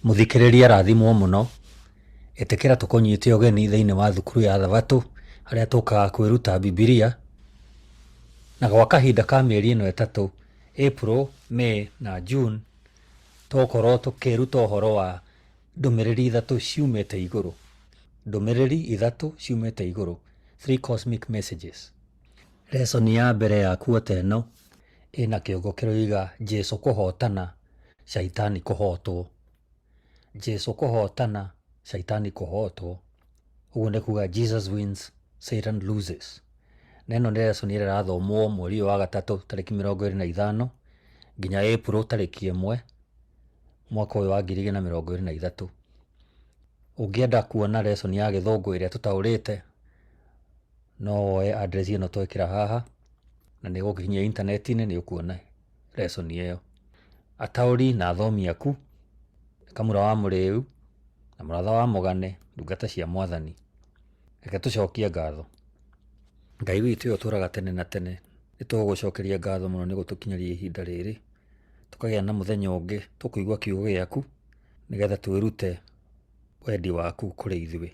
Mũthikĩrĩria rathimwo mũno, ĩtĩkĩra tũkũnyite ũgeni thĩinĩ wa thukuru ya Thabatũ harĩa tũkaga kwĩruta Bibilia, na gwa kahinda ka mĩeri ĩno ĩtatũ, April, May na June, tũgũkorwo tũkĩruta ũhoro wa ndũmĩrĩri ithatũ ciumĩte igũrũ. Ndũmĩrĩri ithatũ ciumĩte igũrũ, three cosmic messages. Lesson ya mbere ya kuota ĩno ĩna kĩongo kĩroiga Jesũ kũhotana, Shaitani kũhotwo. Jesũ kũhotana, Shaitani kũhotwo. Ũguo nĩ kuga Jesus wins, Satan loses. Na ĩno nĩ lesson ĩrĩa ĩrathomwo mweri ũyũ wa gatatũ tarĩki 25 nginya April tarĩki 1 mwaka ũyũ wa 2023. Ũngĩenda kuona lesson ya gĩthũngũ ĩrĩa tũtaũrĩte, no woe address ĩno twekĩra haha na nĩ ĩgũgũkinyia intaneti-inĩ, nĩ ũkuona lesson ĩyo. Ataũri na athomi aku, Kamũra wa Mũrĩu na Mũratha wa Mũgane, ndungata cia Mwathani. Reke tũcokie ngatho. Ngai witũ ũyũ ũtũraga tene na tene, nĩ tũgũgũcokeria ngatho mũno nĩ gũtũkinyĩria ihinda rĩrĩ, tũkagĩa na mũthenya ũngĩ tũkũigua kiugo gĩaku, nĩgetha twĩrute wendi waku kũrĩ ithuĩ.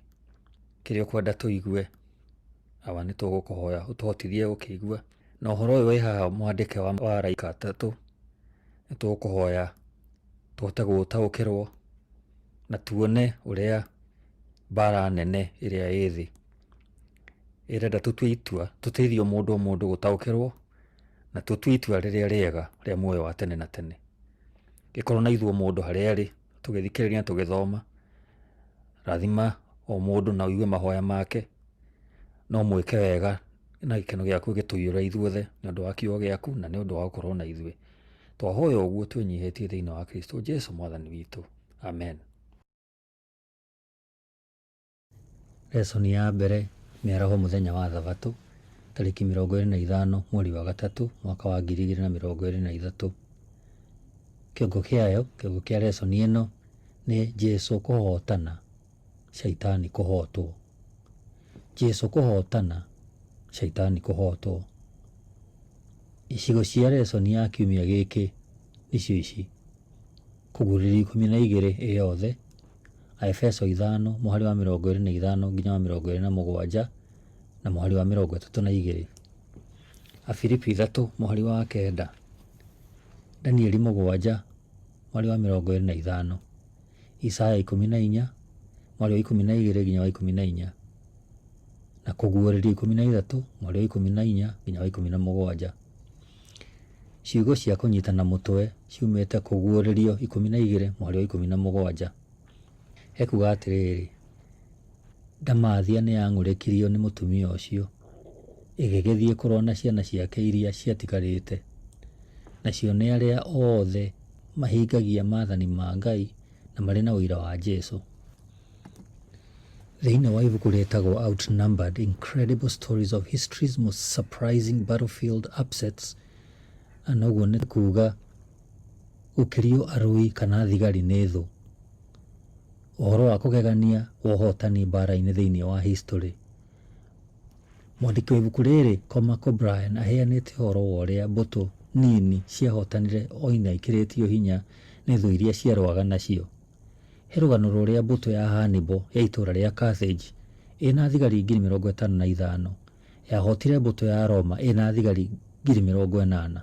Kĩrĩa ũkwenda tũigue, Awa, nĩ tũgũkũhoya ũtũhotithie gũkĩigua. Na ũhoro ũyũ wĩ haha mwandĩke wa araika atatũ, nĩ tũgũkũhoya tũhote gũtaũkĩrwo na tuone ũrĩa mbara nene ĩrĩa ĩ thĩ ĩrenda tũtue itua, tũteithie o mũndũ o mũndũ gũtaũkĩrwo na tũtue itua rĩrĩa rĩega rĩa muoyo wa tene na tene. Gĩkorwo na ithuĩ o mũndũ harĩa arĩ, tũgĩthikĩrĩria na tũgĩthoma. Rathima o mũndũ na ũigue mahoya make, na ũmwĩke wega na gĩkeno gĩaku gĩtũiyũre ithuothe nĩ ũndũ wa kiugo gĩaku na nĩ ũndũ wa gũkorwo na ithuĩ. Twahoya ũguo twĩnyihĩtie thĩinĩ wa Kristo Jesu Mwathani witũ. Amen. Lesson ya mbere, mĩaraho mũthenya wa Thabatũ, tarĩki 25 mweri wa gatatũ mwaka wa 2023. Kĩongo kĩayo, kĩongo kĩa lesson ĩno nĩ Jesu kũhotana, Shaitani kũhotwo. Jesu kũhotana, Shaitani kũhotwo. Icigo cia lesson ya kiumia gĩkĩ nĩcio ici: Kũguũrĩrio 12 ĩ yothe, Aefeso 5 mũhari wa 25 nginya wa 27 na mũhari wa 32, Afilipi 3 mũhari wa 9, Danieli 7 mũhari wa 25, Isaya 14 mũhari wa 12 nginya wa 14, na Kũguũrĩrio 13 mũhari wa 14 nginya wa 17. Ciugo cia kũnyitana mũtwe ciumĩte Kũguũrĩrio 12 mũhari wa 17. Ekuga atĩrĩrĩ, Ndamathia nĩyang'ũrĩkirio nĩ mũtumia ũcio, ĩgĩgĩthiĩ kũrũa na ciana ciake iria ciatigarĩte, nacio nĩ arĩa othe mahingagia maathani ma Ngai na marĩ na ũira wa Jesu. Thĩinĩ wa ibuku rĩtagwo Outnumbered: Incredible Stories of History's Most Surprising Battlefield Upsets, na ũguo nĩ kuga gũkĩrio arũi kana thigari nĩ thũ, ũhoro wa kũgegania wa ũhotani mbaara-inĩ thĩinĩ wa historĩ. Mwandĩki wa ibuku rĩrĩ Cormac O'Brien aheanĩte ũhoro wa ũrĩa mbũtũ nini ciahotanire o ina ikĩrĩtio hinya nĩ thũ iria ciarũaga nacio. He rũgano rwa ũrĩa mbũtũ ya Hannibal ya itũũra rĩa Carthage ĩna thigari 55,000 yahotire mbũtũ ya Roma ĩna thigari 80,000.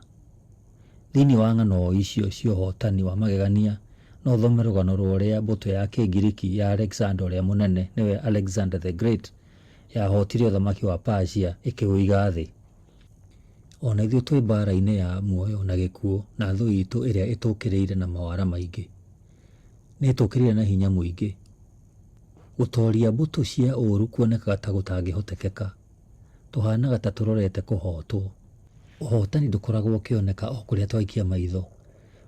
Thĩinĩ wa ng'ano o icio cia ũhotani wa magegania no ũthome rũgano rwa ũrĩa mbũtũ ya Kĩngiriki ya Alexander ũrĩa Mũnene nĩwe Alexander the Great yahotire ũthamaki wa Persia ĩkĩũiga thĩ. O na ithuĩ twĩ mbaara-inĩ ya muoyo na gĩkuũ na thũ itũ ĩrĩa ĩtũkĩrĩire na mawara maingĩ. Nĩ ĩtũkĩrĩire na hinya mũingĩ. Gũtooria mbũtũ cia ũũru kuonekaga ta gũtangĩhotekeka. Tũhanaga ta tũrorete kũhootwo. Ũhootani ndũkoragwo ũkĩoneka o kũrĩa twaikia maitho.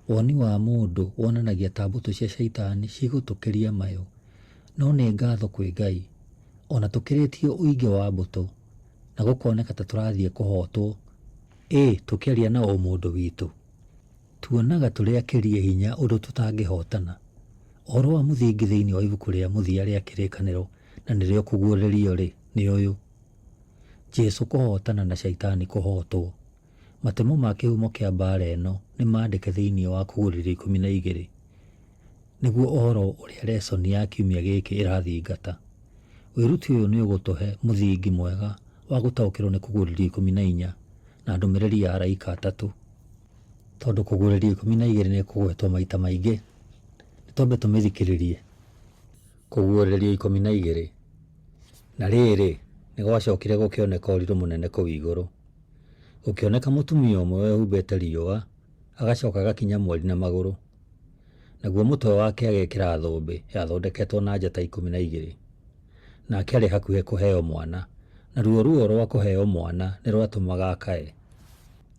Woni wa mũndũ wonanagia ta mbũtũ cia Shaitani cigũtũkĩria mayũ. No nĩ ngatho kwĩ Ngai, o na tũkĩrĩtio ũingĩ wa mbũtũ, na gũkoneka ta tũrathiĩ kũhootwo, ĩ tũkĩaria na ũmũndũ witũ? Tuonaga tũrĩ akĩrie hinya ũndũ tũtangĩhootana. Ũhoro wa mũthingi thĩinĩ wa ibuku rĩa mũthia rĩa Kĩrĩkanĩro na nĩrĩo Kũguũrĩrio-rĩ, nĩ ũyũ, Jesu kũhootana na Shaitani kũhootwo. Matemo ma kĩhumo kĩa mbaara ĩno nĩ mandĩke thĩinĩ wa Kũguũrĩrio 12. Nĩguo ũhoro ũrĩa lesson ya kiumia gĩkĩ ĩrathingata. Wĩruti ũyũ nĩ ũgũtũhe mũthingi mwega wa gũtaũkĩrwo nĩ kũguũrĩrio 14 na ndũmĩrĩri ya araika atatũ. Tondũ kũguũrĩrio 12 nĩ ĩkũgwetwo maita maingĩ, nĩ twambe tũmĩthikĩrĩrie. Kũguũrĩrio 12. Na rĩrĩ, nĩ gwacokire gũkĩoneka ũrirũ mũnene kũu igũrũ. Gũkĩoneka mũtumia ũmwe wehumbĩte riũa, agacoka agakinya mweri na magũrũ. Naguo mũtwe wake agekĩra thũmbĩ yathondeketwo na njata 12. Nake aarĩ hakuhĩ kũheo mwana, naruo ruo rwa kũheo mwana nĩ rwatũmaga akae.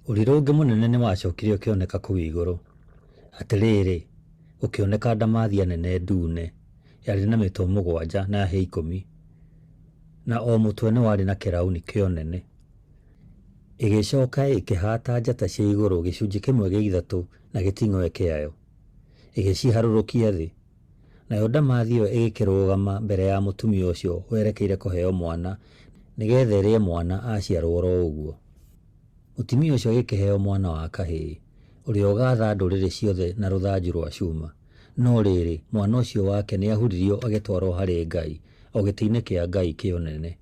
Ũrirũ ũngĩ mũnene nĩ wacokire ũkĩoneka kũu igũrũ. Atĩrĩrĩ, gũkĩoneka ndamathia nene ndune, yarĩ na mĩtwe 7 na hĩa 10, na o mũtwe nĩ warĩ na kĩrauni kĩa ũnene. Ĩgĩcoka ĩkĩhaata njata cia igũrũ gĩcunjĩ kĩmwe gĩa ithatũ na gĩting'oe kĩayo, ĩgĩciharũrũkia thĩ. Nayo ndamathia ĩyo ĩgĩkĩrũgama mbere ya mũtumia ũcio werekeire kũheo mwana nĩgetha ĩrĩe mwana aciarwo oro ũguo. Mũtumia ũcio agĩkĩheo mwana wa kahĩĩ, ũrĩa ũgaatha ndũrĩrĩ ciothe na rũthanju rwa cuma. No rĩrĩ, mwana ũcio wake nĩahuririo agĩtwarwo harĩ Ngai, o gĩtĩ-inĩ kĩa Ngai kĩa ũnene.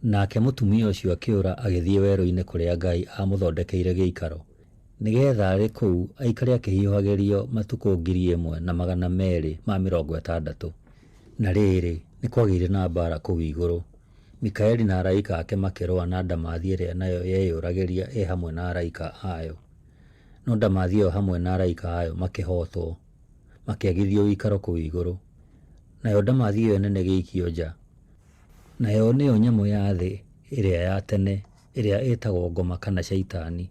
Nake mũtumia ũcio akĩũra agĩthiĩ werũ-inĩ kũrĩa Ngai aamũthondekeire gĩikaro, nĩgeetha arĩ kũu aikare akĩhiũhagĩrio matukũ 1260. Na rĩrĩ, nĩ kwagĩire na mbaara kũu igũrũ. Mikaeli na araika ake makĩrũa na ndamathia ĩrĩa nayo yeyũragĩria ĩ hamwe na araika ayo. No ndamathia ĩyo hamwe na araika ayo makĩhootwo, makĩagithio ũikaro kũu igũrũ. Nayo ndamathia ĩyo nene ĩgĩikio nja. Nayo nĩyo nyamũ ya thĩ ĩrĩa ya tene, ĩrĩa ĩtagwo ngoma kana Shaitani,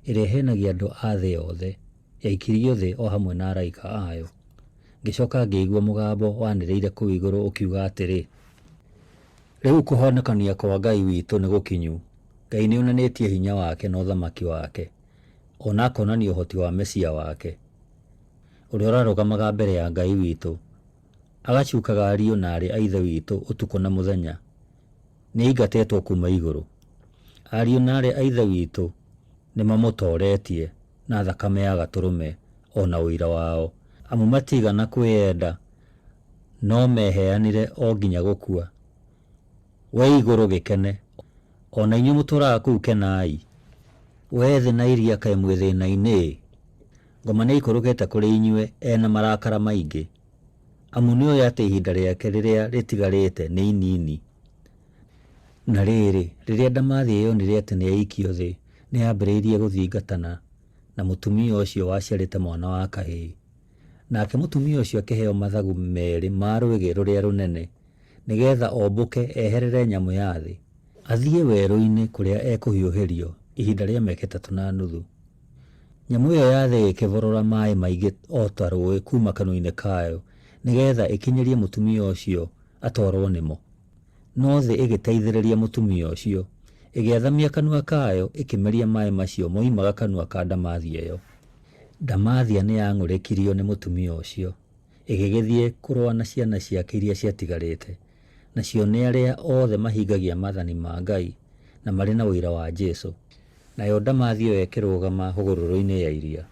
ĩrĩa ĩheenagia andũ a thĩ yothe, yaikirio thĩ o hamwe na araika ayo. Ngĩcoka ngĩigua mũgambo wanĩrĩire kũu igũrũ ũkiuga atĩrĩ, Rĩu kũhonokania kwa Ngai witũ nĩ gũkinyu. Ngai nĩonanĩtie hinya wake na ũthamaki wake, o na akonania ũhoti wa Mesia wake, ũrĩa ũrarũgamaga mbere ya Ngai witũ, agacukaga ariũ na aarĩ a Ithe witũ ũtukũ na mũthenya. Nĩaingatĩtwo kuuma igũrũ. Ariũ na aarĩ a Ithe witũ nĩmamũtooretie na thakame ya Gatũrũme o na ũira wao, amu matiigana kwĩyenda, no meeheanire o nginya gũkua. Wee igũrũ gĩkene, o na inyuĩ mũtũũraga kũu kenai! Wee thĩ na iria kaĩ mwĩ thĩna-inĩ-ĩ! Ngoma nĩaikũrũkĩte kũrĩ inyuĩ e na marakara maingĩ, amu nĩoĩ atĩ ihinda rĩake rĩrĩa rĩtigarĩte nĩ inini. Na rĩrĩ, rĩrĩa ndamathia yonire atĩ nĩyaikio thĩ, nĩyambĩrĩirie gũthingatana na mũtumia ũcio waciarĩte mwana wa kahĩĩ. Nake mũtumia ũcio akĩheo mathagu merĩ ma rwĩgĩ rũrĩa rũnene, nĩgeetha ombũke eherere nyamũ ya thĩ, athiĩ werũ-inĩ kũrĩa ekũhiũhĩrio ihinda rĩa mĩaka 3.5. Nyamũ ĩyo ya thĩ ĩgĩkĩborora maaĩ maingĩ o ta rũũĩ kuuma kanua-inĩ kayo, nĩgeetha ĩkinyĩrie mũtumia ũcio atwarwo nĩmo. No thĩ ĩgĩteithĩrĩria mũtumia ũcio, ĩgĩathamia kanua kayo ĩkĩmeria maaĩ macio moimaga kanua ka ndamathia ĩyo. Ndamathia nĩyang'ũrĩkirio nĩ mũtumia ũcio, ĩgĩgĩthiĩ kũrũa na ciana ciake iria ciatigarĩte, nacio nĩ arĩa othe mahingagia maathani ma Ngai na marĩ na ũira wa Jesũ. Nayo ndamathia ĩyo ĩkĩrũgama hũgũrũrũ-inĩ ya iria.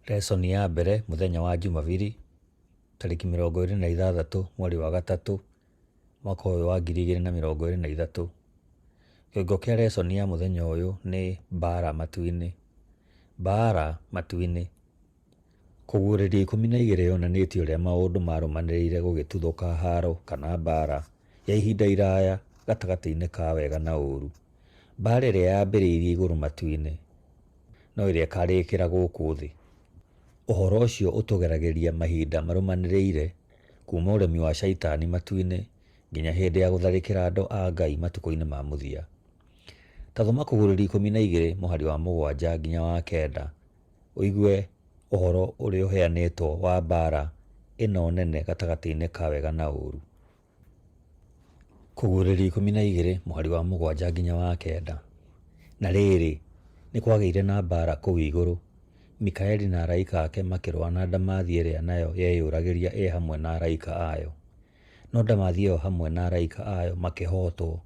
Lesson ya mbere mũthenya wa Jumabiri, tarĩki 26 mweri wa gatatũ, mwaka ũyũ wa 2023. Kĩongo kĩa lesson ya mũthenya ũyũ nĩ mbaara matu-inĩ. Mbaara matu-inĩ. Kũguũrĩrio 12 yonanĩtie ũrĩa maũndũ marũmanĩrĩire gũgĩtuthũka haaro kana mbaara ya ihinda iraya gatagatĩ-inĩ ka wega na ũũru. Mbaara ĩrĩa yambĩrĩirie igũrũ matu-inĩ no ĩrĩa ĩkarĩkĩra gũkũ thĩ. Ũhoro ũcio ũtũgeragĩria mahinda marũmanĩrĩire kuuma ũremi wa Shaitani matu-inĩ nginya hĩndĩ ya gũtharĩkĩra andũ a Ngai matukũ-inĩ ma mũthia. Ta thoma Kũguũrĩrio 12 mũhari wa 7 nginya wa 9 ũigue ũhoro ũrĩa ũheanĩtwo wa mbaara ĩno nene gatagatĩ-inĩ ka wega na ũũru. Kũguũrĩrio 12 mũhari wa 7 nginya wa 9. Na rĩrĩ, nĩ kwagĩire na mbaara kũu igũrũ, Mikaeli na araika ake makĩrũa na ndamathia ĩrĩa nayo yeyũragĩria ĩ hamwe na araika ayo. No ndamathia ĩyo hamwe na araika ayo makĩhootwo,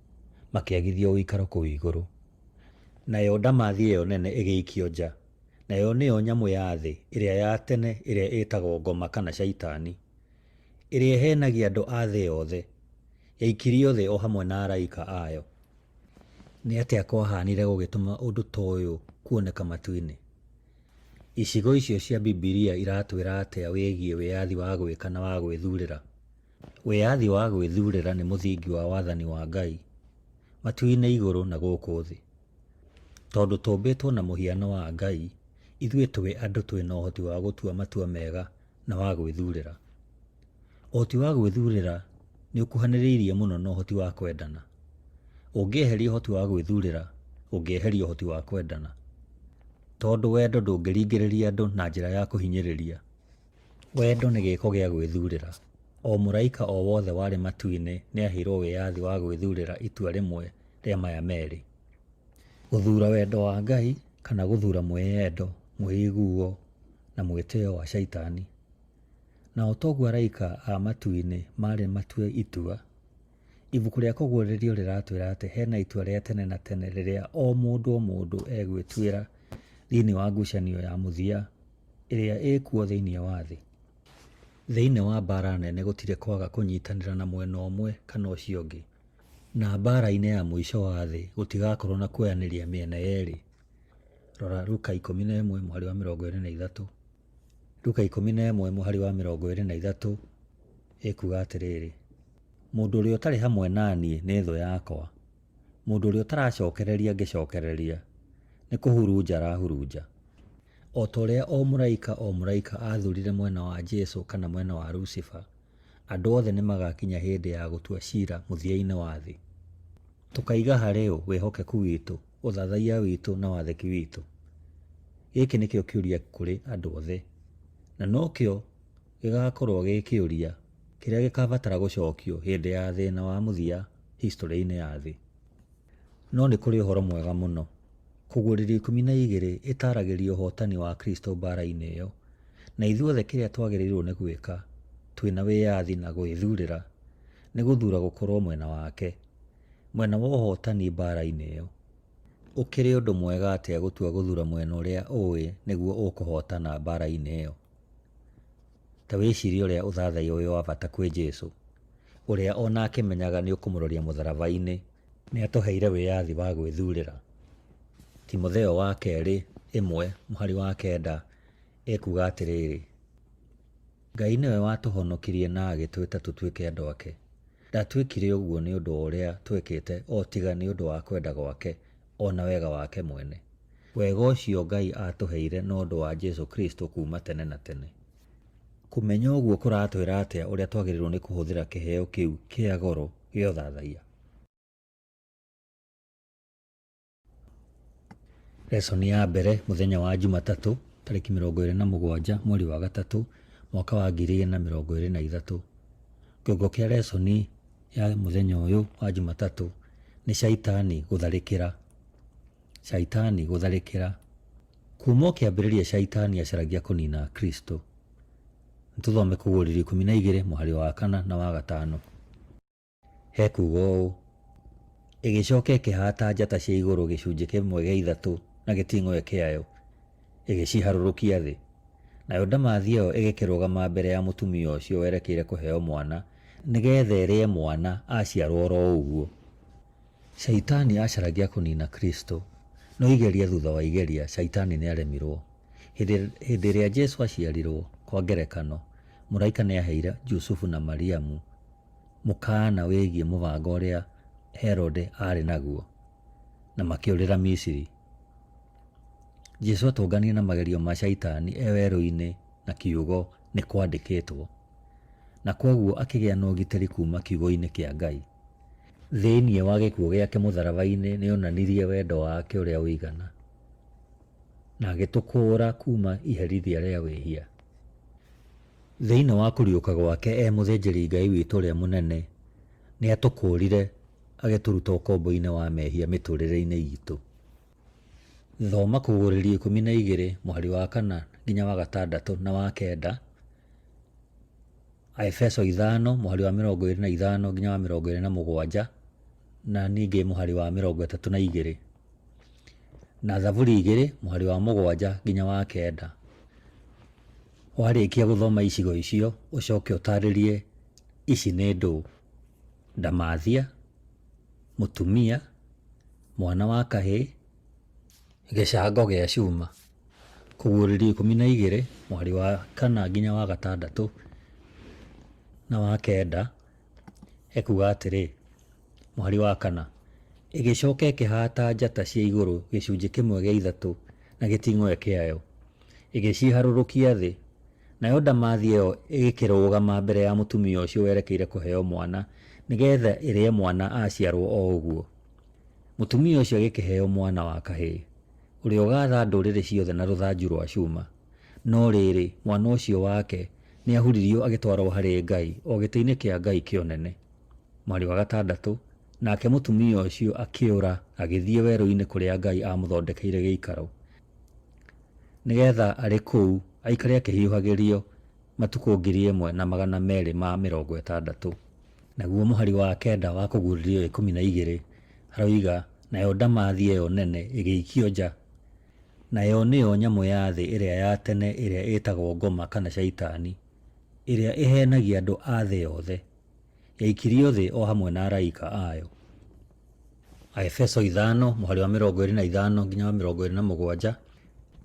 makĩagithio ũikaro kũu igũrũ. Nayo ndamathia ĩyo nene ĩgĩikio nja, nayo nĩyo nyamũ ya thĩ ĩrĩa ya tene ĩrĩa ĩtagwo ngoma kana Shaitani, ĩrĩa ĩheenagia andũ a thĩ yothe. Yaikirio thĩ o hamwe na araika ayo. Nĩ atĩa kwahanire gũgĩtũma ũndũ ta ũyũ kuoneka matu-inĩ? Icigo icio cia Bibilia iratwĩra atĩa wĩgiĩ wĩyathi wa gwĩka na wa gwĩthurĩra? Wĩyathi wa gwĩthurĩra nĩ mũthingi wa wathani wa Ngai, matu-inĩ igũrũ na gũkũ thĩ. Tondũ tũmbĩtwo na mũhiano wa Ngai, ithuĩ twĩ andũ twĩna ũhoti wa gũtua matua mega na wa gwĩthurĩra. Ũhoti wa gwĩthurĩra nĩ ũkuhanĩrĩirie mũno na ũhoti wa kwendana. Ũngĩeheria ũhoti wa gwĩthurĩra, ũngĩeheria ũhoti wa kwendana. Tondũ wendo ndũngĩringĩrĩria andũ na njĩra ya kũhinyĩrĩria. Wendo nĩ gĩĩko gĩa gwĩthurĩra. O mũraika o wothe warĩ matu-inĩ nĩ aaheirũo wĩyathi wa gwĩthurĩra itua rĩmwe rĩa maya merĩ. Gũthuura wendo wa Ngai kana gũthuura mwĩyendo, mwĩiguo, na mwĩtĩo wa Shaitani. Na o ta ũguo araika a matu-inĩ maarĩ matue itua, ibuku rĩa Kũguũrĩrio rĩratwĩra atĩ hena itua rĩa tene na tene rĩrĩa o mũndũ o mũndũ egwĩtuĩra thĩinĩ wa ngucanio ya mũthia ĩrĩa ĩkuo thĩinĩ wa thĩ. Thĩinĩ wa mbaara nene gũtirĩ kwaga kũnyitanĩra na mwena ũmwe kana ũcio ũngĩ. Na mbaara-inĩ ya mũico wa thĩ gũtigakorwo na kuoyanĩria mĩena yerĩ. Rora Luka 11 mũhari wa 23. Luka 11 mũhari wa 23 ĩkuuga atĩrĩrĩ, Mũndũ ũrĩa ũtarĩ hamwe na niĩ nĩ thũ yakwa, mũndũ ũrĩa ũtaracokereria ngĩcokereria, nĩ kũhurunja arahurunja. O ta ũrĩa o mũraika o mũraika aathurire mwena wa Jesu kana mwena wa Lucifer, andũ othe nĩ magakinya hĩndĩ ya gũtua cira mũthia-inĩ wa thĩ. Tũkaiga harĩ ũ wĩhokeku witũ, ũthathaiya witũ na wathĩki witũ? Gĩkĩ nĩkĩo kĩũria kũrĩ andũ othe, na nokĩo gĩgakorũo gĩ kĩũria kĩrĩa gĩkabatara gũcokio hĩndĩ ya thĩna wa mũthia historĩ-inĩ ya thĩ. No nĩ kũrĩ ũhoro mwega mũno. Kũguũrĩrio 12 ĩtaaragĩria ũhootani wa Kristo mbaara-inĩ ĩyo, na ithuothe kĩrĩa twagĩrĩirũo nĩ gwĩka, twĩ na wĩyathi na gwĩthurĩra, nĩ gũthura gũkorũo mwena wake, mwena wa ũhootani mbaara-inĩ ĩyo. Ũkĩrĩ ũndũ mwega atĩa gũtua gũthura mwena ũrĩa ũĩ nĩguo ũkũhootana mbaara-inĩ ĩyo? Ta wĩcirie ũrĩa ũthathaiya wĩ wa bata kwĩ Jesu, ũrĩa o na akĩmenyaga nĩ ũkũmũroria mũtharaba-inĩ, nĩ atũheire wĩyathi wa gwĩthurĩra. Timotheo wa kerĩ ĩmwe mũhari wa kenda ekuuga atĩrĩrĩ, Ngai nĩwe watũhonokirie na agĩtwĩta tũtuĩke andũ ake. Ndatwĩkire ũguo nĩ ũndũ wa ũrĩa twĩkĩte o tiga nĩ ũndũ wa kwenda gwake o na wega wake mwene. Wega ũcio Ngai aatũheire na ũndũ wa Jesu Kristo kuuma tene na tene. Kũmenya ũguo kũratwĩra atĩa ũrĩa twagĩrĩirũo nĩ kũhũthĩra kĩheo kĩu kĩa goro gĩa ũthathaiya? Lesson ya mbere mũthenya wa Jumatatũ tarĩki 27 mweri wa gatatũ mwaka wa 2023. Kĩongo kĩa lesson ya mũthenya ũyũ wa Jumatatũ nĩ Shaitani gũtharĩkĩra. Shaitani gũtharĩkĩra. Kuuma o kĩambĩrĩria Shaitani acaragia kũnina Akristo. Nĩtũthome Kũguũrĩrio 12 mũhari wa kana na wa gatano. Hekuuga ũũ, Ĩgĩcoka ĩkĩhaata njata cia igũrũ gĩcunjĩ kĩmwe gĩa ithatũ na gĩting'oe kĩayo, ĩgĩciharũrũkia thĩ. Nayo ndamathia ĩyo ĩgĩkĩrũgama mbere ya mũtumia ũcio werekeire kũheo mwana, nĩ getha ĩrĩe mwana aciarũo o ro ũguo. Shaitani aacaragia kũniina Kristo, no igeria thutha wa igeria, Shaitani nĩ aaremirũo. Hĩndĩ ĩrĩa Jesu aaciarirũo, kwa ngerekano, mũraika nĩ aaheire Jusufu na Mariamu mũkaana wĩgiĩ mũbango ũrĩa Herode aarĩ naguo, na makĩũrĩra Misiri. Jesu atũnganire na magerio ma Shaitani e werũ-inĩ na kiugo nĩ kwandĩkĩtwo, na kwoguo akĩgĩa na ũgitĩri kuuma kiugo-inĩ kĩa Ngai. Thĩinĩ wa gĩkuũ gĩake mũtharaba-inĩ nĩ onanirie wendo wake ũrĩa ũigana, na agĩtũkũũra kuuma iherithia rĩa wĩhia. Thĩinĩ wa kũriũka gwake e mũthĩnjĩri-Ngai witũ ũrĩa mũnene, nĩ atũkũũrire agĩtũruta ũkombo-inĩ wa mehia mĩtũrĩre-inĩ itũ. Thoma Kũguũrĩrio 12 mũhari wa kana nginya wa gatandatũ na wa kenda, Aefeso 5 mũhari wa 25 nginya wa 27 na ningĩ mũhari wa 32. Na Thaburi 2 mũhari wa 7 nginya wa 9. Warĩkia gũthoma icigo icio, ũcoke ũtaarĩrie ici nĩ ndũũ: ndamathia, mũtumia, mwana wa kahĩĩ, gĩcango gĩa cuma. Kũguũrĩrio 12 mũhari wa 4 nginya wa 6 na wa 9 ekuga atĩrĩ, mũhari wa 4, ĩgĩcoka ĩkĩhaata njata cia igũrũ gĩcunjĩ kĩmwe gĩa ithatũ na gĩting'oe kĩayo, ĩgĩciharũrũkia thĩ. Nayo ndamathia ĩyo ĩgĩkĩrũgama mbere ya mũtumia ũcio werekeire kũheo mwana, nĩgetha ĩrĩe mwana aciarwo o ũguo. Mũtumia ũcio agĩkĩheo mwana wa kahĩĩ, ũrĩa ũgaatha ndũrĩrĩ ciothe na rũthanju rwa cuma. No rĩrĩ, mwana ũcio wake nĩahuririo agĩtwarwo harĩ Ngai, o gĩtĩ-inĩ kĩa Ngai kĩa ũnene. Mũhari wa 6, nake mũtumia ũcio akĩũra agĩthiĩ werũ-inĩ kũrĩa Ngai aamũthondekeire gĩikaro, nĩgetha arĩ kũu aikare akĩhiũhagĩrio matukũ 1260. Naguo mũhari wa 9 wa Kũguũrĩrio 12 haroiga, nayo ndamathia ĩyo nene ĩgĩikio nja, nayo nĩyo nyamũ ya thĩ ĩrĩa ya tene ĩrĩa ĩtagwo ngoma kana Shaitani, ĩrĩa ĩheenagia andũ a thĩ yothe. Yaikirio thĩ o hamwe na araika ayo. Aefeso 5 mũhari wa 25 nginya wa 27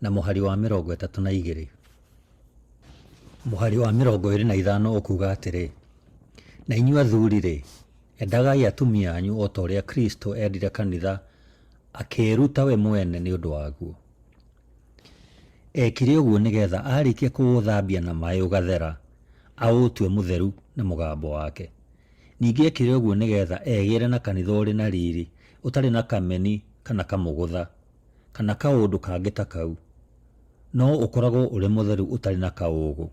na mũhari wa 32. Mũhari wa 25 ũkuga atĩrĩ, na inyuĩ athuri-rĩ, endagai atumia anyu o ta ũrĩa Kristo endire kanitha akĩĩruta we mwene nĩ ũndũ waguo. Eekire ũguo nĩgetha aarĩkia kũũthambia na maĩ ũgathera, aũtue mũtheru na mũgambo wake. Ningĩ eekire ũguo nĩgetha egĩĩre na kanitha ũrĩ na riri, ũtarĩ na kameni kana kamũgũtha, kana kaũndũ kangĩ ta kau, no ũkoragwo ũrĩ mũtheru ũtarĩ na kaũũgũ.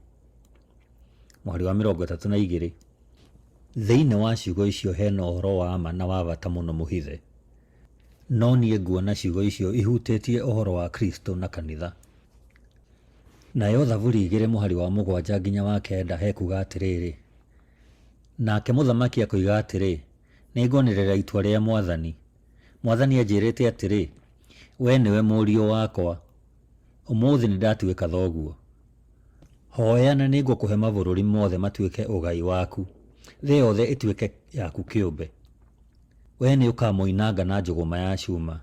Mũhari wa 32. Thĩinĩ wa ciugo icio hena ũhoro wa ma na wa bata mũno mũhithe. No niĩ nguona ciugo icio ihutĩtie ũhoro wa Kristo na kanitha. Nayo Thaburi 2 mũhari wa 7 nginya wa 9 hekuga atĩrĩrĩ, nake mũthamaki akoiga atĩrĩ, nĩngwanĩrĩra itua rĩa Mwathani. Mwathani anjĩrĩte atĩrĩ, wee nĩwe mũriũ wakwa, ũmũthĩ nĩndatuĩka thoguo. Hoya na nĩngũkũhe mabũrũri mothe matuĩke ũgai waku, thĩ yothe ĩtuĩke yaku kĩũmbe. Wee nĩũkamoinanga na njũgũma ya cuma,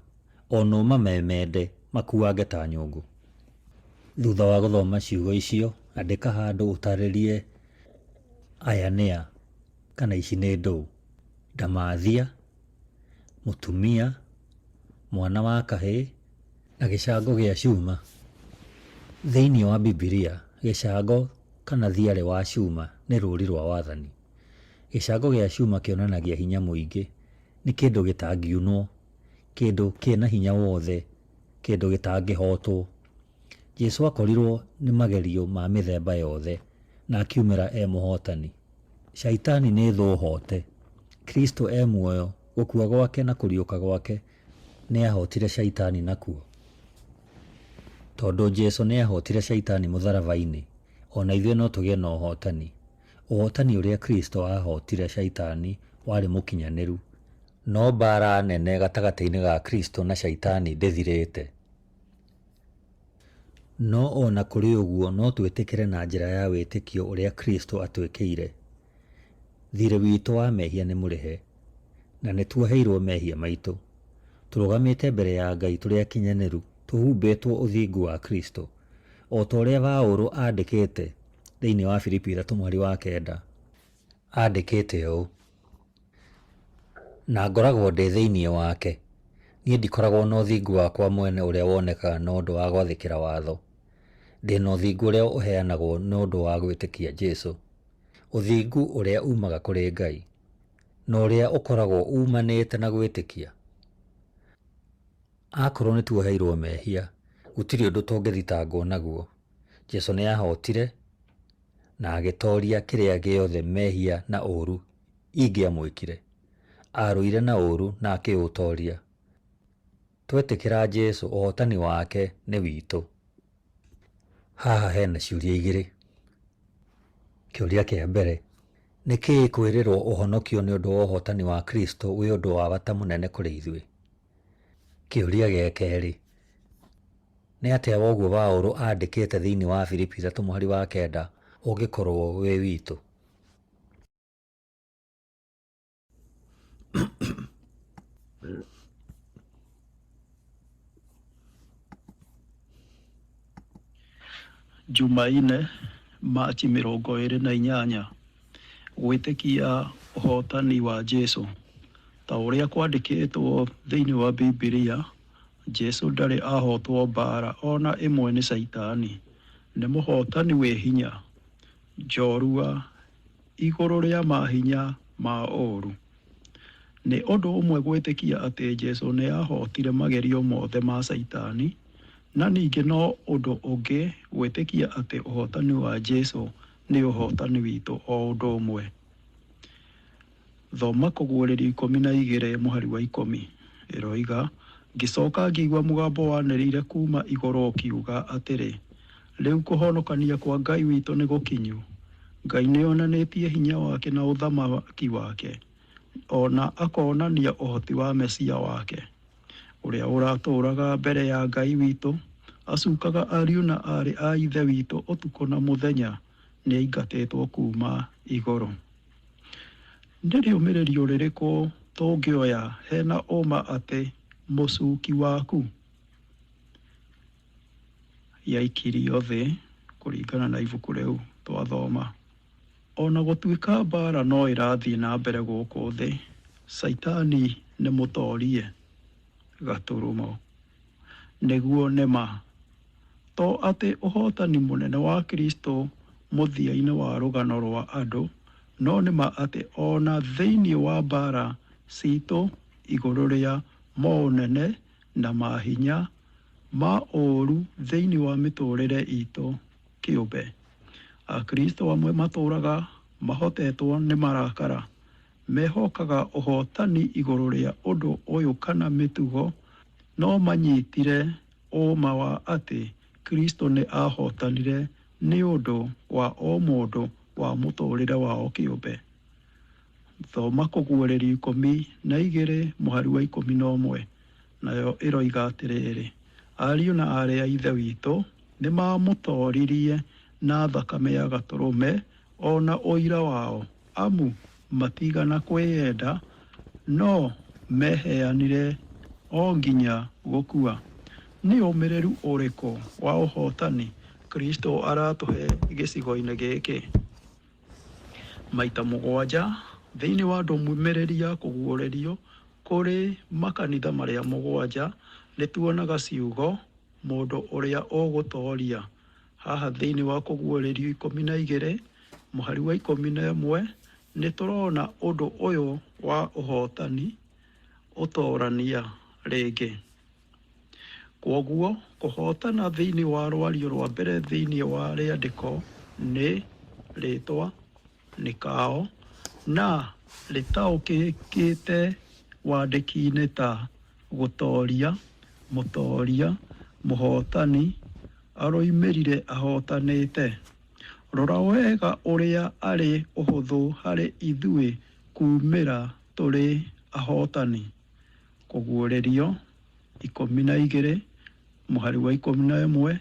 o na ũmamemende makuange ta nyũngũ. Thutha wa gũthoma ciugo icio, andĩka handũ ũtarĩrie aya nĩa kana ici nĩ ndũũ: ndamathia, mũtumia, mwana wa kahĩĩ, na gĩcango gĩa cuma. Thĩinĩ wa Bibilia, gĩcango kana thiarĩ wa cuma nĩ rũũri rwa wathani. Gĩcango gĩa cuma kĩonanagia hinya mũingĩ, nĩ kĩndũ gĩtangiunwo, kĩndũ kĩna hinya wothe, kĩndũ gĩtangĩhotwo. Jesu akorirwo nĩ magerio ma mĩthemba yothe na akiumĩra e mũhotani. Shaitani nĩ thũ hote. Kristo e muoyo, gũkua gwake na kũriũka gwake nĩahotire Shaitani nakuo. Tondũ Jesu nĩahotire Shaitani mũtharaba-inĩ, ona ithuĩ no tũgĩe na ũhotani. Ũhotani ũrĩa Kristo ahotire Shaitani warĩ mũkinyanĩru. No mbara nene gatagatĩ-inĩ ga Kristo na Shaitani ndĩthirĩte. No ona kũrĩ ũguo no twĩtĩkĩre na njĩra ya wĩtĩkio ũrĩa Kristo atwĩkĩire. Thirĩ witũ wa mehia nĩ mũrĩhe, na nĩtuoheirwo mehia maitũ. Tũrũgamĩte mbere ya Ngai tũrĩ akinyanĩru, tũhumbĩtwo ũthingu wa Kristo. O ta ũrĩa Paũlũ aandĩkĩte thĩinĩ wa Filipi 3 mũhari wa 9, aandĩkĩte ũũ, na ngoragwo ndĩ thĩinĩ wake, niĩ ndikoragwo na ũthingu wakwa mwene ũrĩa wonekaga na ũndũ wa gwathĩkĩra watho. Ndĩ na ũthingu ũrĩa ũheanagwo nĩ ũndũ wa gwĩtĩkia Jesũ, ũthingu ũrĩa uumaga kũrĩ Ngai, na ũrĩa ũkoragwo uumanĩte na gwĩtĩkia. Akorwo nĩtuoheirwo mehia, gũtirĩ ũndũ tũngĩthitangwo naguo. Jesũ nĩahotire na agĩtoria kĩrĩa gĩothe mehia na ũũru ingĩamwĩkire. Arũire na ũũru na akĩũtoria. Twetĩkĩra Jesũ, ũhotani wake nĩ witũ. Haha hena ciũria igĩrĩ. Kĩũria kĩa mbere, nĩkĩĩ kwĩrĩrwo ũhonokio nĩ ũndũ wa ũhotani wa Kristo wĩ ũndũ wa bata mũnene kũrĩ ithuĩ? Kĩũria gĩa kerĩ, Nĩ atĩa woguo Paũlũ andĩkĩte thĩinĩ wa Filipi 3 mũhari wa 9 ũngĩkorwo wĩ witũ? Jumaine, Machi 28, Gwĩtĩkia ũhootani wa Jesu. Ta ũrĩa kwandĩkĩtwo thĩinĩ wa Bibilia, Jesu ndarĩ ahotwo mbaara o na ĩmwe nĩ Caitani. Nĩ mũhotani wĩ hinya, njorua igũrũ rĩa mahinya ma ũũru. Nĩ ũndũ ũmwe gwĩtĩkia atĩ Jesu nĩ ahotire magerio mothe ma Caitani, na ningĩ no ũndũ ũngĩ gwĩtĩkia atĩ ũhotani wa Jesu nĩ ũhotani witũ o ũndũ ũmwe. Thoma Kũguũrĩrio 12 mũhari wa 10. Ĩroiga, Ngĩcoka ngĩigua mũgambo wanĩrĩire kuuma igũrũ ũkiuga atĩrĩ, Rĩu kũhonokania kwa Ngai witũ nĩ gũkinyu. Ngai nĩonanĩtie hinya wake na ũthamaki wake, o na akonania ũhoti wa Mesia wake, ũrĩa ũratũũraga mbere ya Ngai witũ, acukaga ariũ na aarĩ a Ithe witũ ũtukũ na mũthenya, nĩaingatĩtwo kuuma igũrũ. Nĩ rĩũmĩrĩrio rĩrĩkũ tũngĩoya hena ũma atĩ mũcuki waku yaikirio thĩ kũringana na ibuku rĩu twathoma? O na gũtuĩka mbaara no ĩrathiĩ na mbere gũkũ thĩ, Caitani nĩ mũtoorie gaturumo. Nĩguo nĩ ma. To atĩ ũhootani mũnene wa Kristo mũthia-inĩ wa rũgano rwa andũ, no nĩ ma atĩ o na thĩinĩ wa mbaara citũ igũrũ rĩa moũnene na mahinya ma ũũru thĩinĩ wa mĩtũũrĩre itũ kĩũmbe. Akristo amwe matũũraga mahotetwo nĩ marakara. Mehokaga ũhootani igũrũ rĩa ũndũ ũyũ kana mĩtugo, no manyitire ũũma wa atĩ Kristo nĩ ahotanire nĩ ũndũ wa o mũndũ wa mũtũũrĩre wao kĩũmbe. Thoma Kũguũrĩrio 12 mũhari wa 11, nayo ĩroiga atĩrĩrĩ, Ariũ na aarĩ a Ithe witũ nĩ maamũtooririe na thakame ya Gatũrũme o na ũira wao, amu matiigana kwĩyenda, no meheanire o nginya gũkua. Nĩ ũmĩrĩru ũrĩkũ wa ũhootani Kristo aratũhe gĩcigo-inĩ gĩkĩ? Maita mũgwanja thĩinĩ wa ndũmĩrĩri ya kũguũrĩrio kũrĩ makanitha marĩa mũgwanja nĩ tuonaga ciugo mũndũ ũrĩa ũgũtooria. Haha thĩinĩ wa Kũguũrĩrio 12 mũhari wa 11 nĩ tũrona ũndũ ũyũ wa ũhootani ũtorania rĩngĩ. Kwoguo, kũhootana thĩinĩ wa rwario rwa mbere thĩinĩ wa rĩandĩko nĩ rĩĩtwa nĩ kao, na rĩtaũkĩkĩte wandĩki-inĩ ta gũtooria, mũtooria, mũhootani, aroimĩrire ahootanĩte. Rora wega ũrĩa arĩ ũhũthũ harĩ ithuĩ kuumĩra tũrĩ ahootani. Kũguũrĩrio 12 mũhari wa 11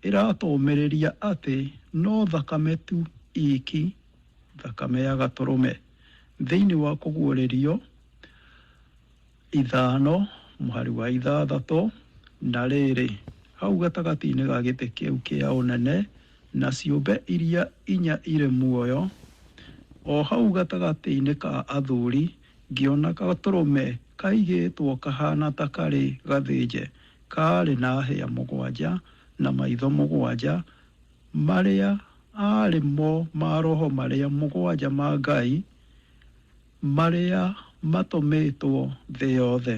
ĩratũũmĩrĩria atĩ no thakame tu iki, thakame ya Gatũrũme. Thĩinĩ wa Kũguũrĩrio 5 mũhari wa 6, na rĩrĩ, hau gatagatĩ-inĩ ga gĩtĩ kĩu kĩa ũnene na ciũmbe iria inya irĩ muoyo, o hau gatagatĩ-inĩ ka athuri, ngĩona gatũrũme kaigĩtwo kahaana ta karĩ gathĩnje, kaarĩ na hĩa mũgwanja na maitho mũgwanja, marĩa arĩ mo maroho marĩa mũgwanja ma Ngai marĩa matũmĩtwo thĩ yothe.